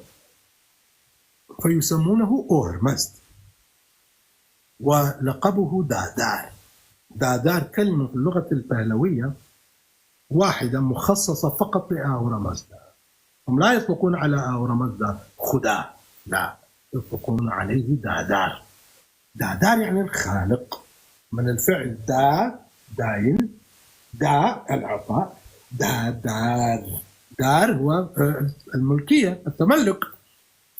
فيسمونه أوهرمزد، ولقبه دادار. دادار كلمة في اللغة البهلوية واحدة مخصصة فقط لأهورامزدا. هم لا يطلقون على أهورامزدا خدا، لا، يطلقون عليه دادار. دادار يعني الخالق، من الفعل دا، داين، دا العطاء، دا، دار. دار هو، آه، الملكية، التملك.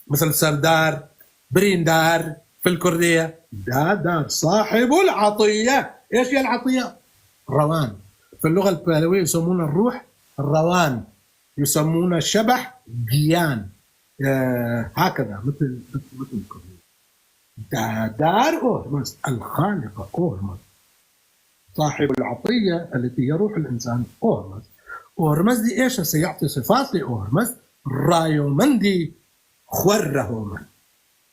مثل سردار، بريندار في الكردية. دادار صاحب العطية. إيش هي العطية؟ روان. في اللغة البهلوية يسمون الروح الروان، يسمون الشبح جيان. آه، هكذا، مثل، مثل الكردية. دادار أوهرمزد، الخالق أوهرمزد، صاحب العطية التي هي روح الإنسان أوهرمزد. أوهرمزد دي إيش سيعطي صفات لأوهرمزد؟ رايومندي خورهومن.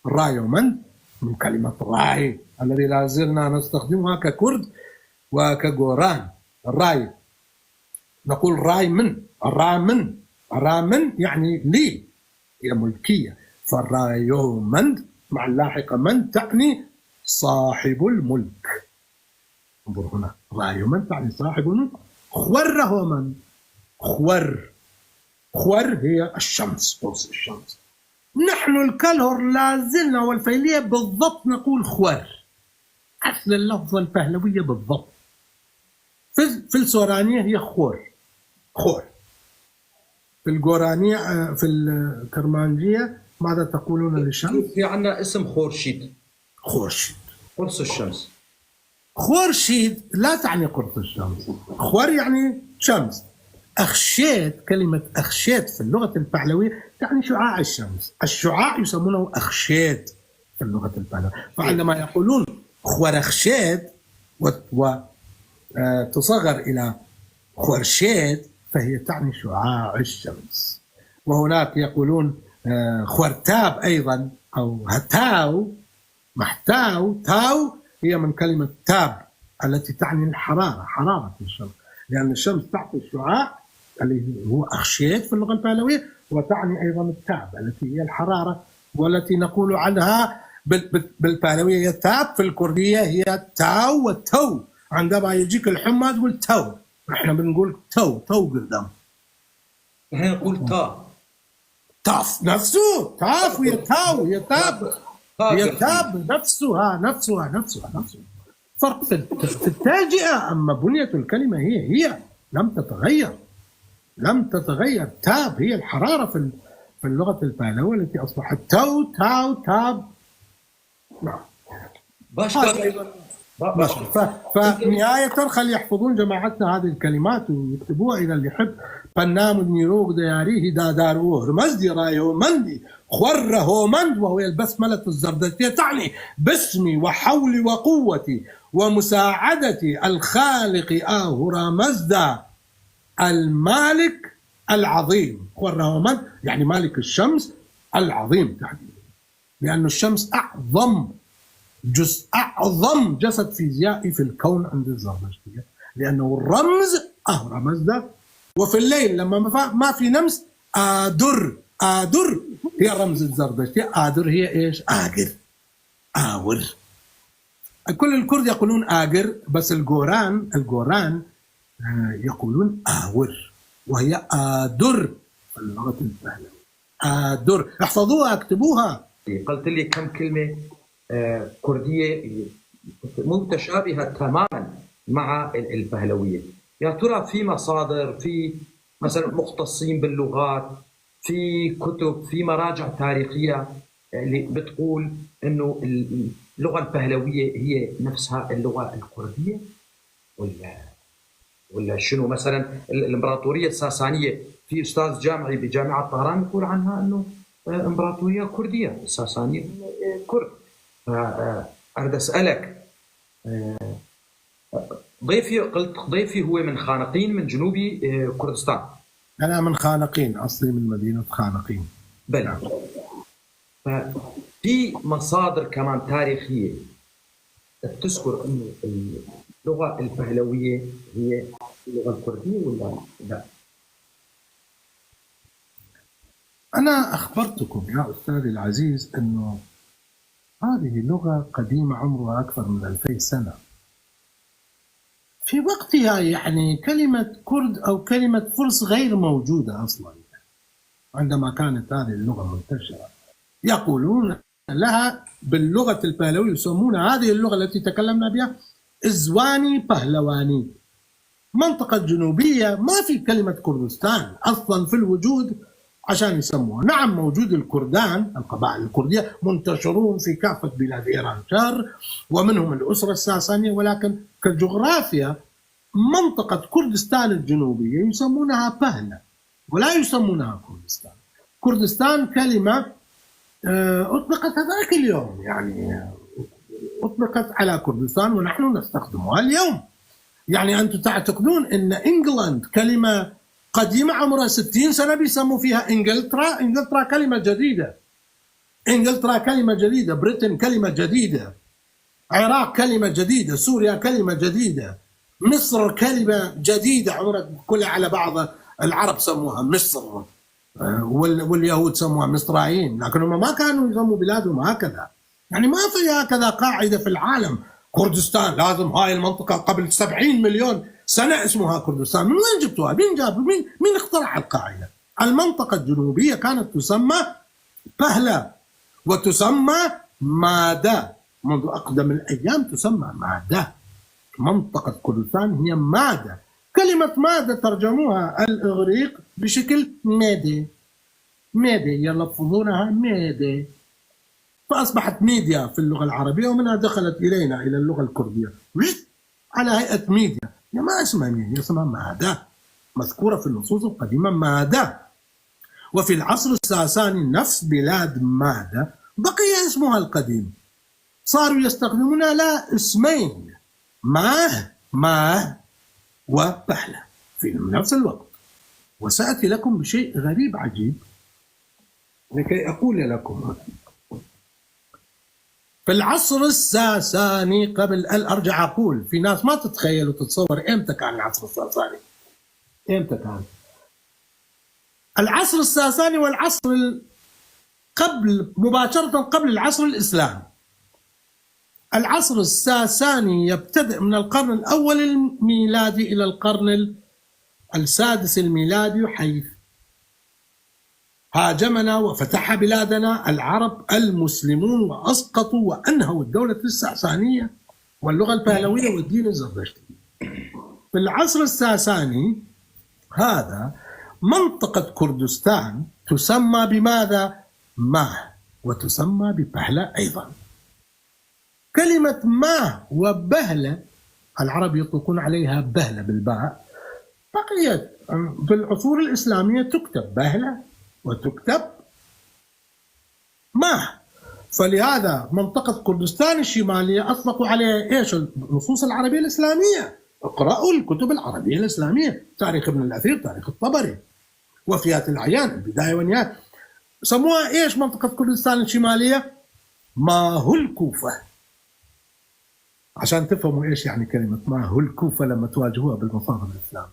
رايومند من كلمة راي الذي لا زلنا نستخدمها ككرد وكجوران. راي، نقول راي من، را من، را من يعني لي، هي ملكية. فالرايومند مع اللاحقة من تعني صاحب الملك. انظر هنا، رايومند تعني صاحب الملك. خورهومن، خور، خور هي الشمس، قرص الشمس. نحن الكلهر لا زلنا والفيلية بالضبط نقول خور. أصل اللفظة البهلوية بالضبط. في ال-، في السورانية هي خور. خور. في الجورانية، آه، في الكرمانجية ماذا تقولون للشمس؟ في عنا اسم خورشيد. خورشيد. قرص الشمس. خورشيد لا تعني قرص الشمس. خور يعني شمس. أخشيت، كلمة أخشيت في اللغة البحلوية تعني شعاع الشمس. الشعاع يسمونه أخشيت في اللغة البحلوية. فعندما يقولون خورخشيت و، و، آه، تصغر إلى خورشيت، فهي تعني شعاع الشمس. وهناك يقولون، آه، خورتاب أيضًا، أو هتاو، محتاو، تاو هي من كلمة تاب التي تعني الحرارة، حرارة الشمس، لأن الشمس تعطي الشعاع اللي هو أخشيت في اللغة البهلوية، وتعني أيضًا التاب التي هي الحرارة، والتي نقول عنها بال-، بال-، بالبهلوية هي تاب، في الكردية هي تاو وتو. عندما يجيك الحمى تقول تو، احنا بنقول تو، تو قدام. احنا نقول تا. تاف نفسه، تاف ويا تاو، يا تاب. تا هي قدام. تاب نفسها، نفسها، نفسها، نفسها. فرق في الت-، في التاجئة، أما بنية الكلمة هي، هي لم تتغير. لم تتغير. تاب هي الحرارة في ال-، في اللغة البهلوية التي أصبحت تو، تاو، تاب. نعم. باش هذا كان أيضًا ماشي. ف... فنهاية خلي يحفظون جماعتنا هذه الكلمات ويكتبوها إذا اللي يحب. پنام نیرۆک دیاری هی دادار و هرمزدی ڕایەوە مەندی خوەرە هۆمەند وهوێ البسملة الزردشتية تعني باسمي وحولي وقوتي ومساعدتي الخالق ئاهورا مەزدا المالك العظيم خوەرە هۆمەند يعني مالك الشمس العظيم تحديدا لأن الشمس أعظم جزء أعظم جسد فيزيائي في الكون عند الزردشتية لأنه الرمز أهو رمز ده وفي الليل لما ما فا- ما في نمس آدر آدر هي رمز الزردشتية آدر هي إيش آجر آور كل الكرد يقولون آجر بس الجوران الجوران آه، يقولون آور وهي آدر في اللغة البهلوية آدر احفظوها اكتبوها قلت لي كم كلمة آه، كردية متشابهة تماما مع ال- البهلوية. يا ترى في مصادر، في مثلا مختصين باللغات، في كتب، في مراجع تاريخية اللي بتقول إنه ال- اللغة البهلوية هي نفسها اللغة الكردية؟ ولا ولا شنو؟ مثلا ال- الامبراطوريه الساسانيه، في استاذ جامعي بجامعه طهران يقول عنها انه آه، امبراطوريه كرديه، الساسانيه آه، كرد. ف- آه، اريد اسالك، آه، ضيفي، قلت ضيفي هو من خانقين، من جنوب آه، كردستان. أنا من خانقين أصلي من مدينة خانقين بلى. ففي مصادر كمان تاريخيه بتذكر انه اللغه البهلويه هي اللغه الكرديه ولا لا؟ أنا أخبرتكم يا أستاذي العزيز أنه هذه لغة قديمة عمرها أكثر من ألفي سنة. في وقتها يعني كلمة كرد أو كلمة فرس غير موجودة أصلا عندما كانت هذه اللغة منتشرة. يقولون لها باللغة البهلوية يسمون هذه اللغة التي تكلمنا بها إزواني بهلواني. منطقة جنوبية ما في كلمة كردستان أصلا في الوجود عشان يسموها. نعم موجود الكردان القبائل الكردية منتشرون في كافة بلاد إيران شر ومنهم الأسرة الساسانية ولكن كجغرافيا منطقة كردستان الجنوبية يسمونها بهلة ولا يسمونها كردستان. كردستان كلمة آه، أطلقت هذاك اليوم يعني آه، أطلقت على كردستان ونحن نستخدمها اليوم. يعني أنتم تعتقدون أن إنجلاند كلمة قديمة عمرها ستين سنة بيسموا فيها إنجلترا. إنجلترا كلمة جديدة. إنجلترا كلمة جديدة. بريتن كلمة جديدة. عراق كلمة جديدة. سوريا كلمة جديدة. مصر كلمة جديدة عمرها كلها على بعضها. العرب سموها مصر. آه، وال- واليهود سموها مصرايين لكن هم ما كانوا يسموا بلادهم هكذا. يعني ما في هكذا قاعدة في العالم. كردستان لازم هاي المنطقة قبل سبعين مليون سنة اسمها كردستان. من وين جبتوها؟ مين جاب مين مين اخترع القاعدة؟ المنطقة الجنوبية كانت تسمى بهلة وتسمى مادة. منذ أقدم الأيام تسمى مادة. منطقة كردستان هي مادة. كلمة مادة ترجموها الإغريق بشكل ميدي. ميدي يلفظونها ميدي. فأصبحت ميديا في اللغة العربية ومنها دخلت إلينا إلى اللغة الكردية. على هيئة ميديا. هي ما اسمها ميديا، اسمها مادة. مذكورة في النصوص القديمة مادة. وفي العصر الساساني نفس بلاد مادة بقي اسمها القديم. صاروا يستخدمون لا اسمين ماه ماه وبهلة في نفس الوقت. وسأتي لكم بشيء غريب عجيب لكي أقول لكم في العصر الساساني قبل أن أرجع أقول في ناس ما تتخيل وتتصور إمتى كان العصر الساساني. إمتى كان العصر الساساني والعصر قبل مباشرة قبل العصر الإسلامي. العصر الساساني يبتدئ من القرن الأول الميلادي إلى القرن السادس الميلادي حيث هاجمنا وفتح بلادنا العرب المسلمون وأسقطوا وأنهوا الدولة الساسانية واللغة البهلوية والدين الزردشتي. في العصر الساساني هذا منطقة كردستان تسمى بماذا؟ ماه وتسمى ببهلة أيضا. كلمة ماه وبهلة، العرب يطلقون عليها بهلة بالباء، بقيت في العصور الإسلامية تكتب بهلة وتكتب ماه. فلهذا منطقة كردستان الشمالية أطلقوا عليها إيش؟ النصوص العربية الإسلامية. اقرأوا الكتب العربية الإسلامية، تاريخ ابن الأثير، تاريخ الطبري، وفيات الأعيان، البداية والنهاية. سموها إيش منطقة كردستان الشمالية؟ ماهو الكوفة. عشان تفهموا إيش يعني كلمة ماهو الكوفة لما تواجهوها بالمصادر الإسلامية.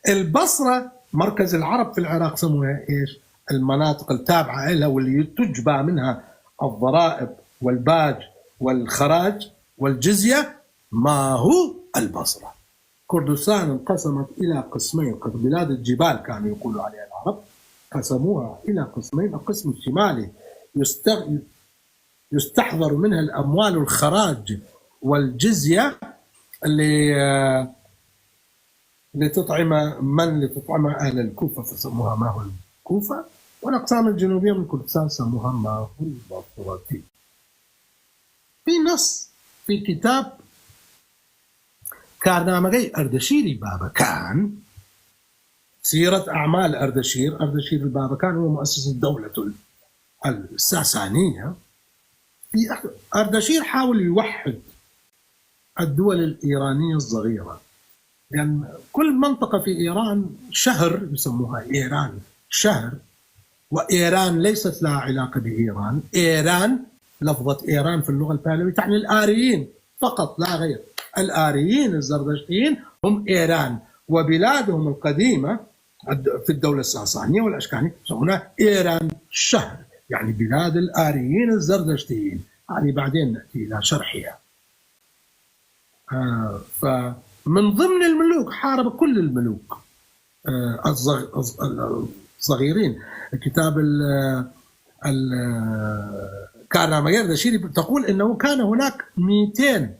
البصرة مركز العرب في العراق، سموها إيش؟ المناطق التابعة لها واللي تجبى منها الضرائب والباج والخراج والجزية، ماهو البصرة. كردستان انقسمت إلى قسمين، بلاد الجبال كانوا يقولوا عليها العرب، قسموها إلى قسمين. القسم الشمالي يستغ-، يستحضر منها الأموال والخراج والجزية ل-، لتطعم من؟ لتطعم أهل الكوفة، فسموها ماهو الكوفة. والأقسام الجنوبية من كردستان سموها ماهو البصرة. في نص في كتاب كارنامەگەی ئەردەشیری بابەکان، سيرة أعمال أردشير، أردشير البابكان هو مؤسس الدولة الساسانية. في أحد، أردشير حاول يوحد الدول الإيرانية الصغيرة، لأن كل منطقة في إيران شهر يسموها إيران، شهر، وإيران ليست لها علاقة بإيران. إيران، لفظة إيران في اللغة البهلوية تعني الآريين فقط لا غير. الآريين الزردشتيين هم إيران، وبلادهم القديمة الد-، في الدولة الساسانية والأشكانية يسمونها إيران شهر، يعني بلاد الآريين الزردشتيين. هذه بعدين نأتي إلى شرحها. آه، فمن ضمن الملوك، حارب كل الملوك، آه، الصغ-، الص-، الصغيرين. كتاب ال-، ال-، كارنامەگەی ئەردەشیری تقول إنه كان هناك ميتين،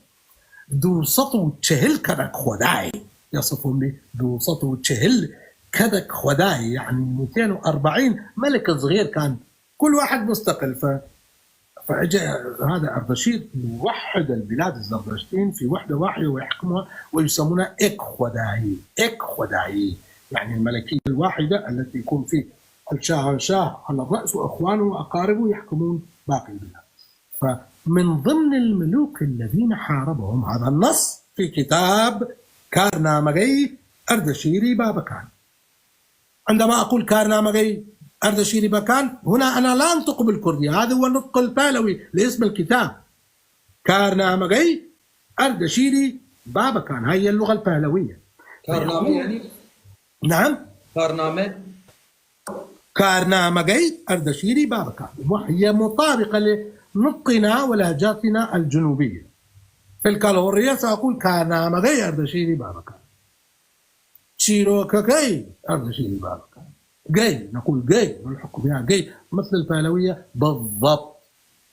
دوو سەد و چهل کەدەک خودای، يصفون به، دوو سەد و چهل کەدەک خودای، يعني ميتين وأربعين ملك صغير كان، كل واحد مستقل. ف-، فإجا هذا أردشير يوحد البلاد الزردشتيين في وحدة واحدة ويحكمها ويسمونها إيك خودايي، إيك خودايي، يعني الملكية الواحدة التي يكون فيه الشاهنشاه على الرأس وإخوانه وأقاربه يحكمون باقي البلاد. فمن ضمن الملوك الذين حاربهم، هذا النص في كتاب كارنامەگەی ئەردەشیری بابەکان. عندما أقول كارنامەگەی ئەردەشیری بابەکان، هنا أنا لا أنطق بالكردية، هذا هو النطق البهلوي لاسم الكتاب. كارنامەگەی ئەردەشیری بابەکان، هاي هي اللغة البهلوية. كارنامە يعني؟ نعم؟ كارنامە؟ كارنامەگەی ئەردەشیری بابەکان، وهي مطابقة لنطقنا ولهجاتنا الجنوبية. في الكالهورية سأقول كارنامەگەی ئەردەشیری بابەکان. چیرۆکەکەی ئەردەشیری بابەکان. گەی، نقول گەی، نلحق بها گەی، مثل البهلوية بالضبط.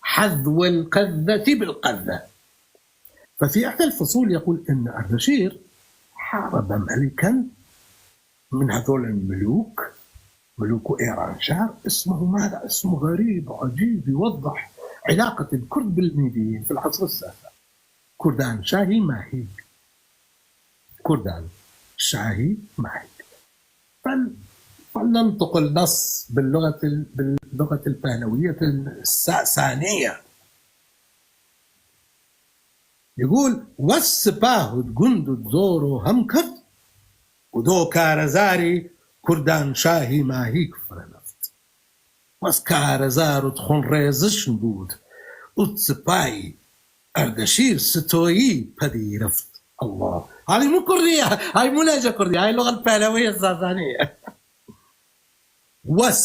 حذو القذة بالقذة. ففي إحدى الفصول يقول إن أردشير حارب ملكا من هذول الملوك، ملوك إيرانشاه، اسمه ماذا؟ اسمه غريب عجيب يوضح علاقة الكرد بالميديين في العصر الساساني. كردان شاهي ماهيك. كردان شاهي ماهيك. فل-، فلننطق النص باللغة ال-، باللغة البهلوية الساسانية. يقول: وەس سپاه و گوند و زۆر و هەم کرد و دۆ کارەزاری کوردان شاهی ماهیک فرەنەفت. وەس کارەزار و خۆنڕێزشن بود و سپای ئەردەشیر ستۆیی پەدیرفت. الله. هاي مو كردية، هاي مو لهجة كردية، هاي اللغة البهلوية الساسانية. وەس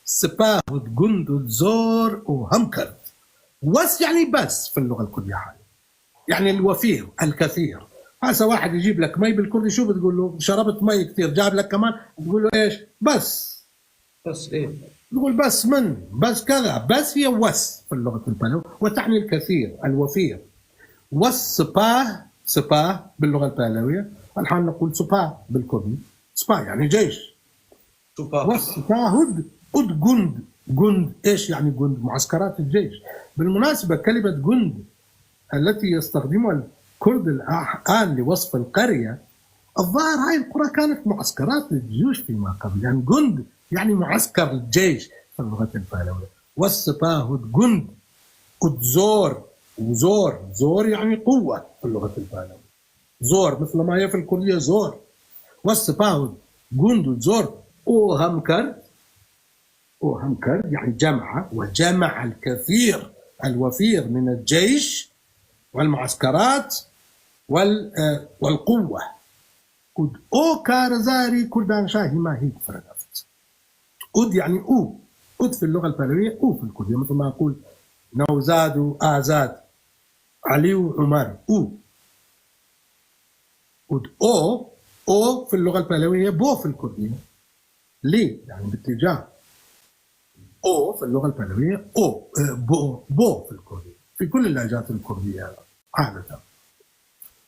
سپاه و گوند و زۆر و هەم کرد. وەس يعني بس في اللغة الكردية هاي. يعني الوفير، الكثير. هسه واحد يجيب لك مي بالكردي، شو بتقول له؟ شربت مي كثير، جاب لك كمان، تقول له إيش؟ بس. بس إيه؟ تقول بس من، بس كذا، بس هي وەس في اللغة البهلوية، وتعني الكثير، الوفير. وەس سپاه، سپاه باللغة البهلوية، الحال نقول سپاه بالكردي، سپاه يعني جيش. سپاه. وەس سپاه و گوند، گوند، إيش يعني گوند؟ معسكرات الجيش. بالمناسبة، كلمة گوند التي يستخدمها الكرد الآن لوصف القرية، الظاهر هاي القرى كانت معسكرات للجيوش فيما قبل، يعني جند، يعني معسكر الجيش في اللغة البالوية. والسباهد جند، ود زور، وزور، زور يعني قوة في اللغة البالوية. زور، مثل ما هي في الكردية زور. والسباهد جند، ود زور، û hemkerd، û hemkerd، يعني جمع، وجمع الكثير الوفير من الجيش والمعسكرات وال-، آه، والقوة. ود û kar zarî kurdan şahî mahî firinaft. Ûd yani û. Ûd في اللغة البهلوية، û في الكردية. مثل ما أقول نوزاد وآزاد، علي وعمر، û. ود û، û في اللغة البهلوية، بو في الكردية. لي، يعني باتجاه. û في اللغة البهلوية، û، آه، بو، بو في الكردية. في كل اللهجات الكردية عادة.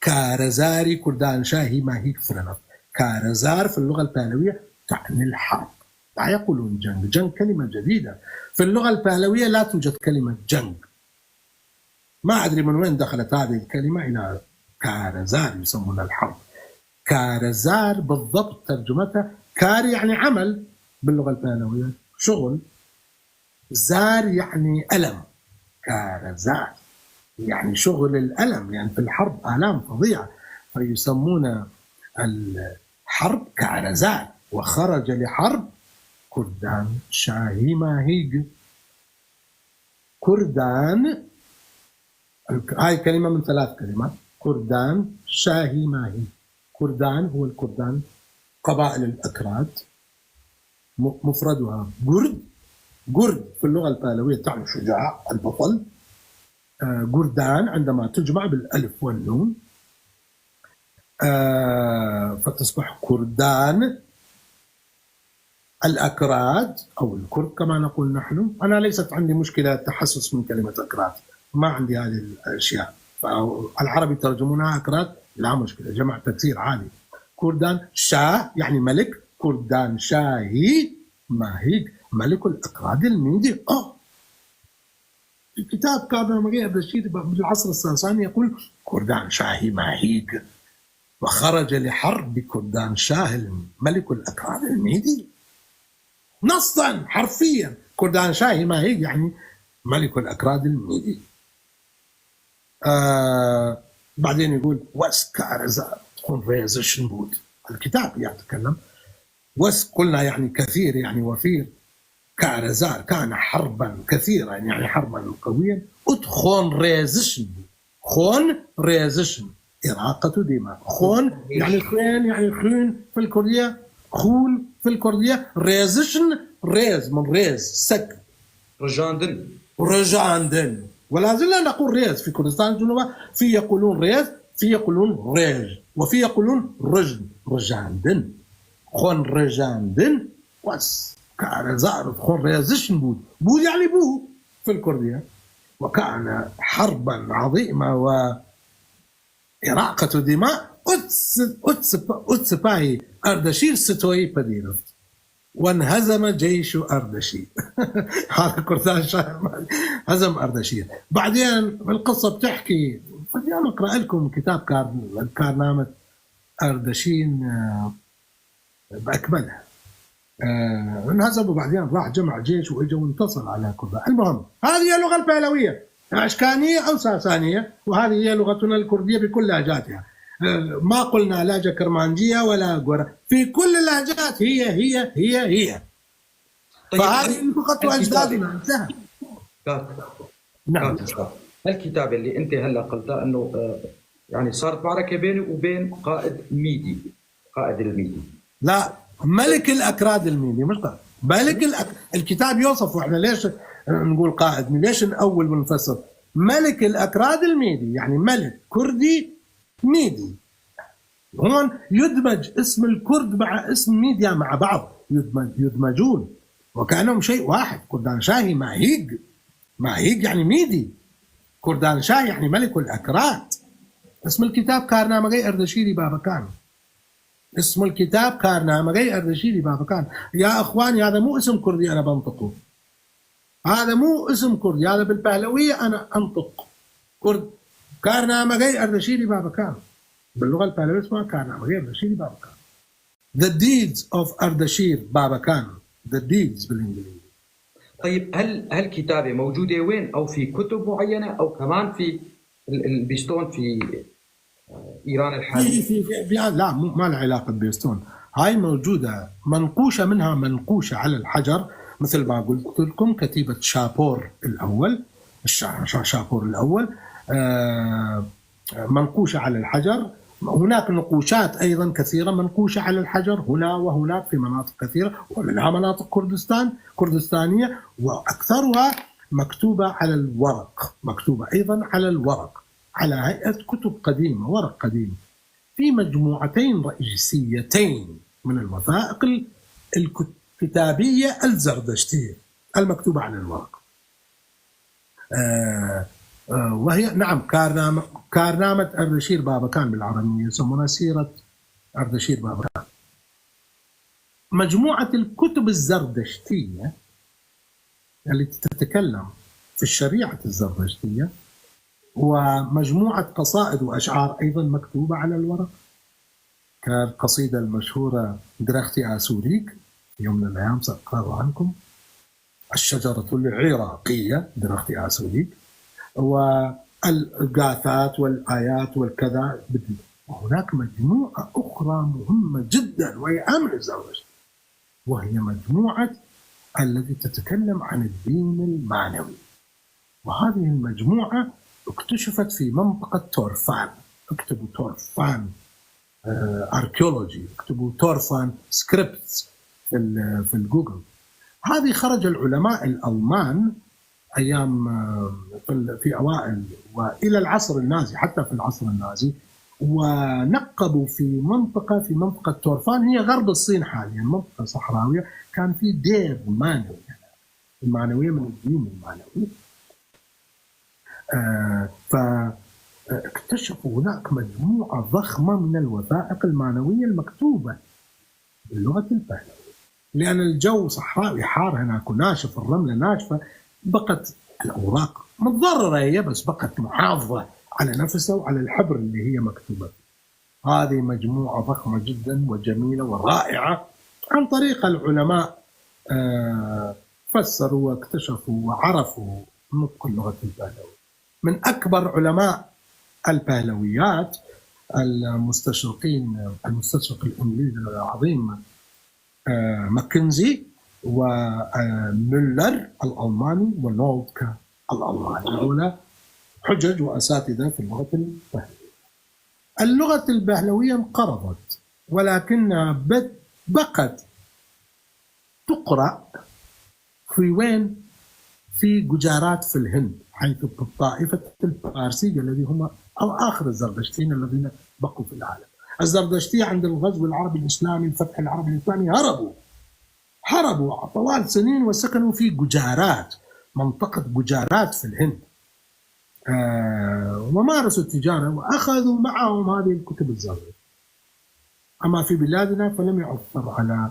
Kar zarî kurdan şahî mahî firinaft. Kar zar في اللغة البهلوية تعني الحرب. لا يقولون جنگ. جنگ كلمة جديدة. في اللغة البهلوية لا توجد كلمة جنگ. ما أدري من وين دخلت هذه الكلمة إلى kar zar يسمونها الحرب. Kar zar بالضبط ترجمتها، kar يعني عمل باللغة البهلوية، شغل. Zar يعني ألم. Kar zar يعني شغل الألم، لأن في الحرب آلام فظيعة، فيسمون الحرب kar zar. وخرج لحرب kurdan şahî mahî. Kurdan، هاي كلمة من ثلاث كلمات. Kurdan şahî mahî. Kurdan هو الكردان، قبائل الأكراد. م-، مفردها gurd. Gurd في اللغة البهلوية تعني شجاع، البطل. آه، gurdan عندما تجمع بالألف والنون، آه، فتصبح kurdan. الأكراد أو الكرد كما نقول نحن. أنا ليست عندي مشكلة التحسس من كلمة أكراد، ما عندي هذه الأشياء. فالعرب يترجمونها أكراد، لا مشكلة، جمع تكسير عادي. Kurdan şah يعني ملك، kurdan şahî mahî، ملك الأكراد الميدي. آه. في كتاب Karnamagê Erdeşîr بالعصر الساساني يقول kurdan şahî mahî. وخرج لحرب kurdan şah ملك الأكراد الميدي. نصا حرفيا، kurdan şahî mahî يعني ملك الأكراد الميدي. آه، بعدين يقول: وس kar zar xon rêzişn bûd. الكتاب يتكلم. وس قلنا يعني كثير، يعني وفير. Kar zar كان حربا كثيرا، يعني حربا قويا. Ûd xon rêzişn bûd. Xon rêzişn. إراقة دماء. Xon يعني خوين، يعني خون في الكردية. Xûn في الكردية. Rêzişn، rêz، min rêz، sek. Rijandin. Rijandin. ولا زلنا نقول rêz في كردستان الجنوبية. في يقولون rêz، في يقولون rêj، وفي يقولون rijn. Rijandin. Xon rijandin. Wes. Kar zar xon rêzişn bûd. Bûd يعني bû في الكردية. وكان حربا عظيمة و إراقة دماء. Ûd s-، ûd sip-، ûd sipahî Erdeşîr sitoyî pê dîrift. وانهزم جيش أردشير. هذا kurdan şah هزم أردشير. بعدين القصة بتحكي، بدي أنا أقرأ لكم كتاب كار-، كارنامة أردشير، آه، بأكملها. آه، انهزم وبعدين راح جمع جيش وإجا وانتصر على كردان. المهم، هذه هي اللغة البهلوية، أشكانية أو ساسانية، وهذه هي لغتنا الكردية بكل لهجاتها. آه، ما قلنا لهجة كرمانجية ولا قرا-، في كل اللهجات هي، هي، هي، هي. طيب، فهذه هل، لغة هل كتاب-، أجدادنا، انتهى. كات-، نعم. كات-، الكتاب اللي أنت هلأ قلته إنه، آه، يعني صارت معركة بيني وبين قائد ميدي، قائد الميدي. لا، ملك الأكراد الميدي، مش قائد. ملك الأك-، الكتاب يوصف، وإحنا ليش نقول قائد؟ ليش نأول ونفسر؟ ملك الأكراد الميدي، يعني ملك كردي ميدي. هون يدمج اسم الكرد مع اسم ميديا مع بعض، يدمج-، يدمجون وكأنهم شيء واحد. كردان شاهي ماهيج، ماهيج يعني ميدي، كردان شاهي يعني ملك الأكراد. اسم الكتاب Karnamagey Erdeşîrî Babekan. اسم الكتاب Karnamagey Erdeşîrî Babekan. يا إخواني، هذا مو اسم كردي أنا بنطقه. هذا مو اسم كردي، هذا بالبهلوية أنا أنطق. كرد، Karnamegey Erdeşîrî Babekan. Bi luga Pehlewi esma Karnamegey Erdeşîrî Babekan. The Deeds of Erdeşîr Babekan. The Deeds bil îngilîzî. طيب، هل هل كتابة موجودة وين؟ أو في كتب معينة، أو كمان في ال- البيستون في إيران في الحالية؟ في في في- لا، مو ما له علاقه ببيستون. هاي موجوده منقوشه، منها منقوشه على الحجر، مثل ما قلت لكم، كتيبه شابور الاول، الشا- شا- شابور الاول. آه منقوشه على الحجر. هناك نقوشات ايضا كثيره منقوشه على الحجر هنا وهناك في مناطق كثيره، ومنها مناطق كردستان كردستانيه، واكثرها مكتوبه على الورق، مكتوبه ايضا على الورق، على هيئه كتب قديمه، ورق قديم، في مجموعتين رئيسيتين من الوثائق ال- الكت- الكتابيه الزردشتيه المكتوبه على الورق. آه، آه، وهي، نعم، كارنامة، كارنامة أردشير بابكان بالعربية، يسمونها سيرة أردشير بابكان. مجموعة الكتب الزردشتية التي تتكلم في الشريعة الزردشتية، ومجموعة قصائد وأشعار أيضا مكتوبة على الورق، كالقصيدة المشهورة درختي آسوريك، في يوم من الأيام سأقرأها عنكم، الشجرة العراقية درختي آسوريك، والإغاثات والآيات والكذا. وهناك مجموعة أخرى مهمة جدا، وهي أهم الزردشت، وهي مجموعة التي تتكلم عن الدين المعنوي. وهذه المجموعة اكتشفت في منطقة تورفان. اكتبوا تورفان، آه، archaeology، اكتبوا تورفان scripts في ال- في الجوجل. هذه خرج العلماء الألمان أيام، آه، في ال- في أوائل وإلى العصر النازي، حتى في العصر النازي، ونقبوا في منطقة، في منطقة تورفان، هي غرب الصين حاليا، منطقة صحراوية، كان في دير مانوي، المعنوية من الدين المعنوي. آه، فاكتشفوا هناك مجموعة ضخمة من الوثائق المعنوية المكتوبة باللغة البهلوية، لأن الجو صحراوي حار هناك وناشف، الرملة ناشفة، بقت الأوراق متضررة هي، بس بقت محافظة على نفسها وعلى الحبر اللي هي مكتوبة فيه. هذه مجموعة ضخمة جدا وجميلة ورائعة، عن طريق العلماء، آه، فسروا واكتشفوا وعرفوا نطق اللغة البهلوية. من أكبر علماء البهلويات المستشرقين، المستشرق الإنجليزي العظيم، آه، ماكنزي، وميلر الألماني، ونولدكا الألماني. هؤلاء حجج وأساتذة في اللغة البهلوية. اللغة البهلوية انقرضت، ولكنها بت- بقت تقرأ في وين؟ في جوجارات في الهند، حيث الطائفة البارسية الذي هم أو آخر الزردشتيين الذين بقوا في العالم. الزردشتية عند الغزو العربي الإسلامي، الفتح العربي الإسلامي، هربوا، هربوا طوال سنين وسكنوا في جوجارات، منطقة جوجارات في الهند. آه، ومارسوا التجارة وأخذوا معهم هذه الكتب الزردشتية. أما في بلادنا فلم يعثر على،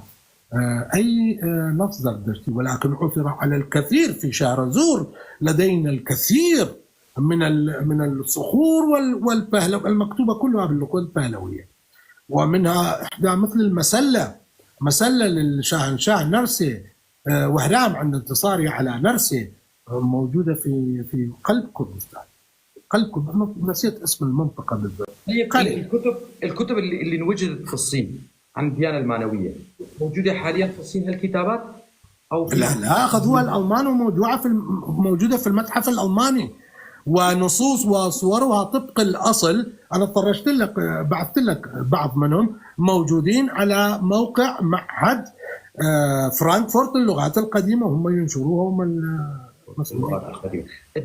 آه، أي، آه، نص زردشتي، ولكن عثر على الكثير في شهرزور. لدينا الكثير من ال- من الصخور وال- والبهلو المكتوبة كلها باللغة البهلوية، ومنها إحدى مثل المسلة، مسلة للشاهنشاه نرسي، آه، وهرام عند انتصاره على نرسي، آه، موجودة في في قلب كردستان. قلب كردستان، نسيت اسم المنطقة بالضبط. طيب، قرية. الكتب الكتب اللي, اللي انوجدت في الصين عن الديانة المعنوية موجودة حاليا في الصين هالكتابات؟ أو في لا، لا، أخذوها الألمان وموجودة في الم- موجودة في المتحف الألماني، ونصوص وصورها طبق الأصل. أنا طرشت لك، بعثت لك بعض منهم، موجودين على موقع معهد، آه، فرانكفورت للغات القديمة، هم ينشروها، هم المسؤولين. اللغات القديمة.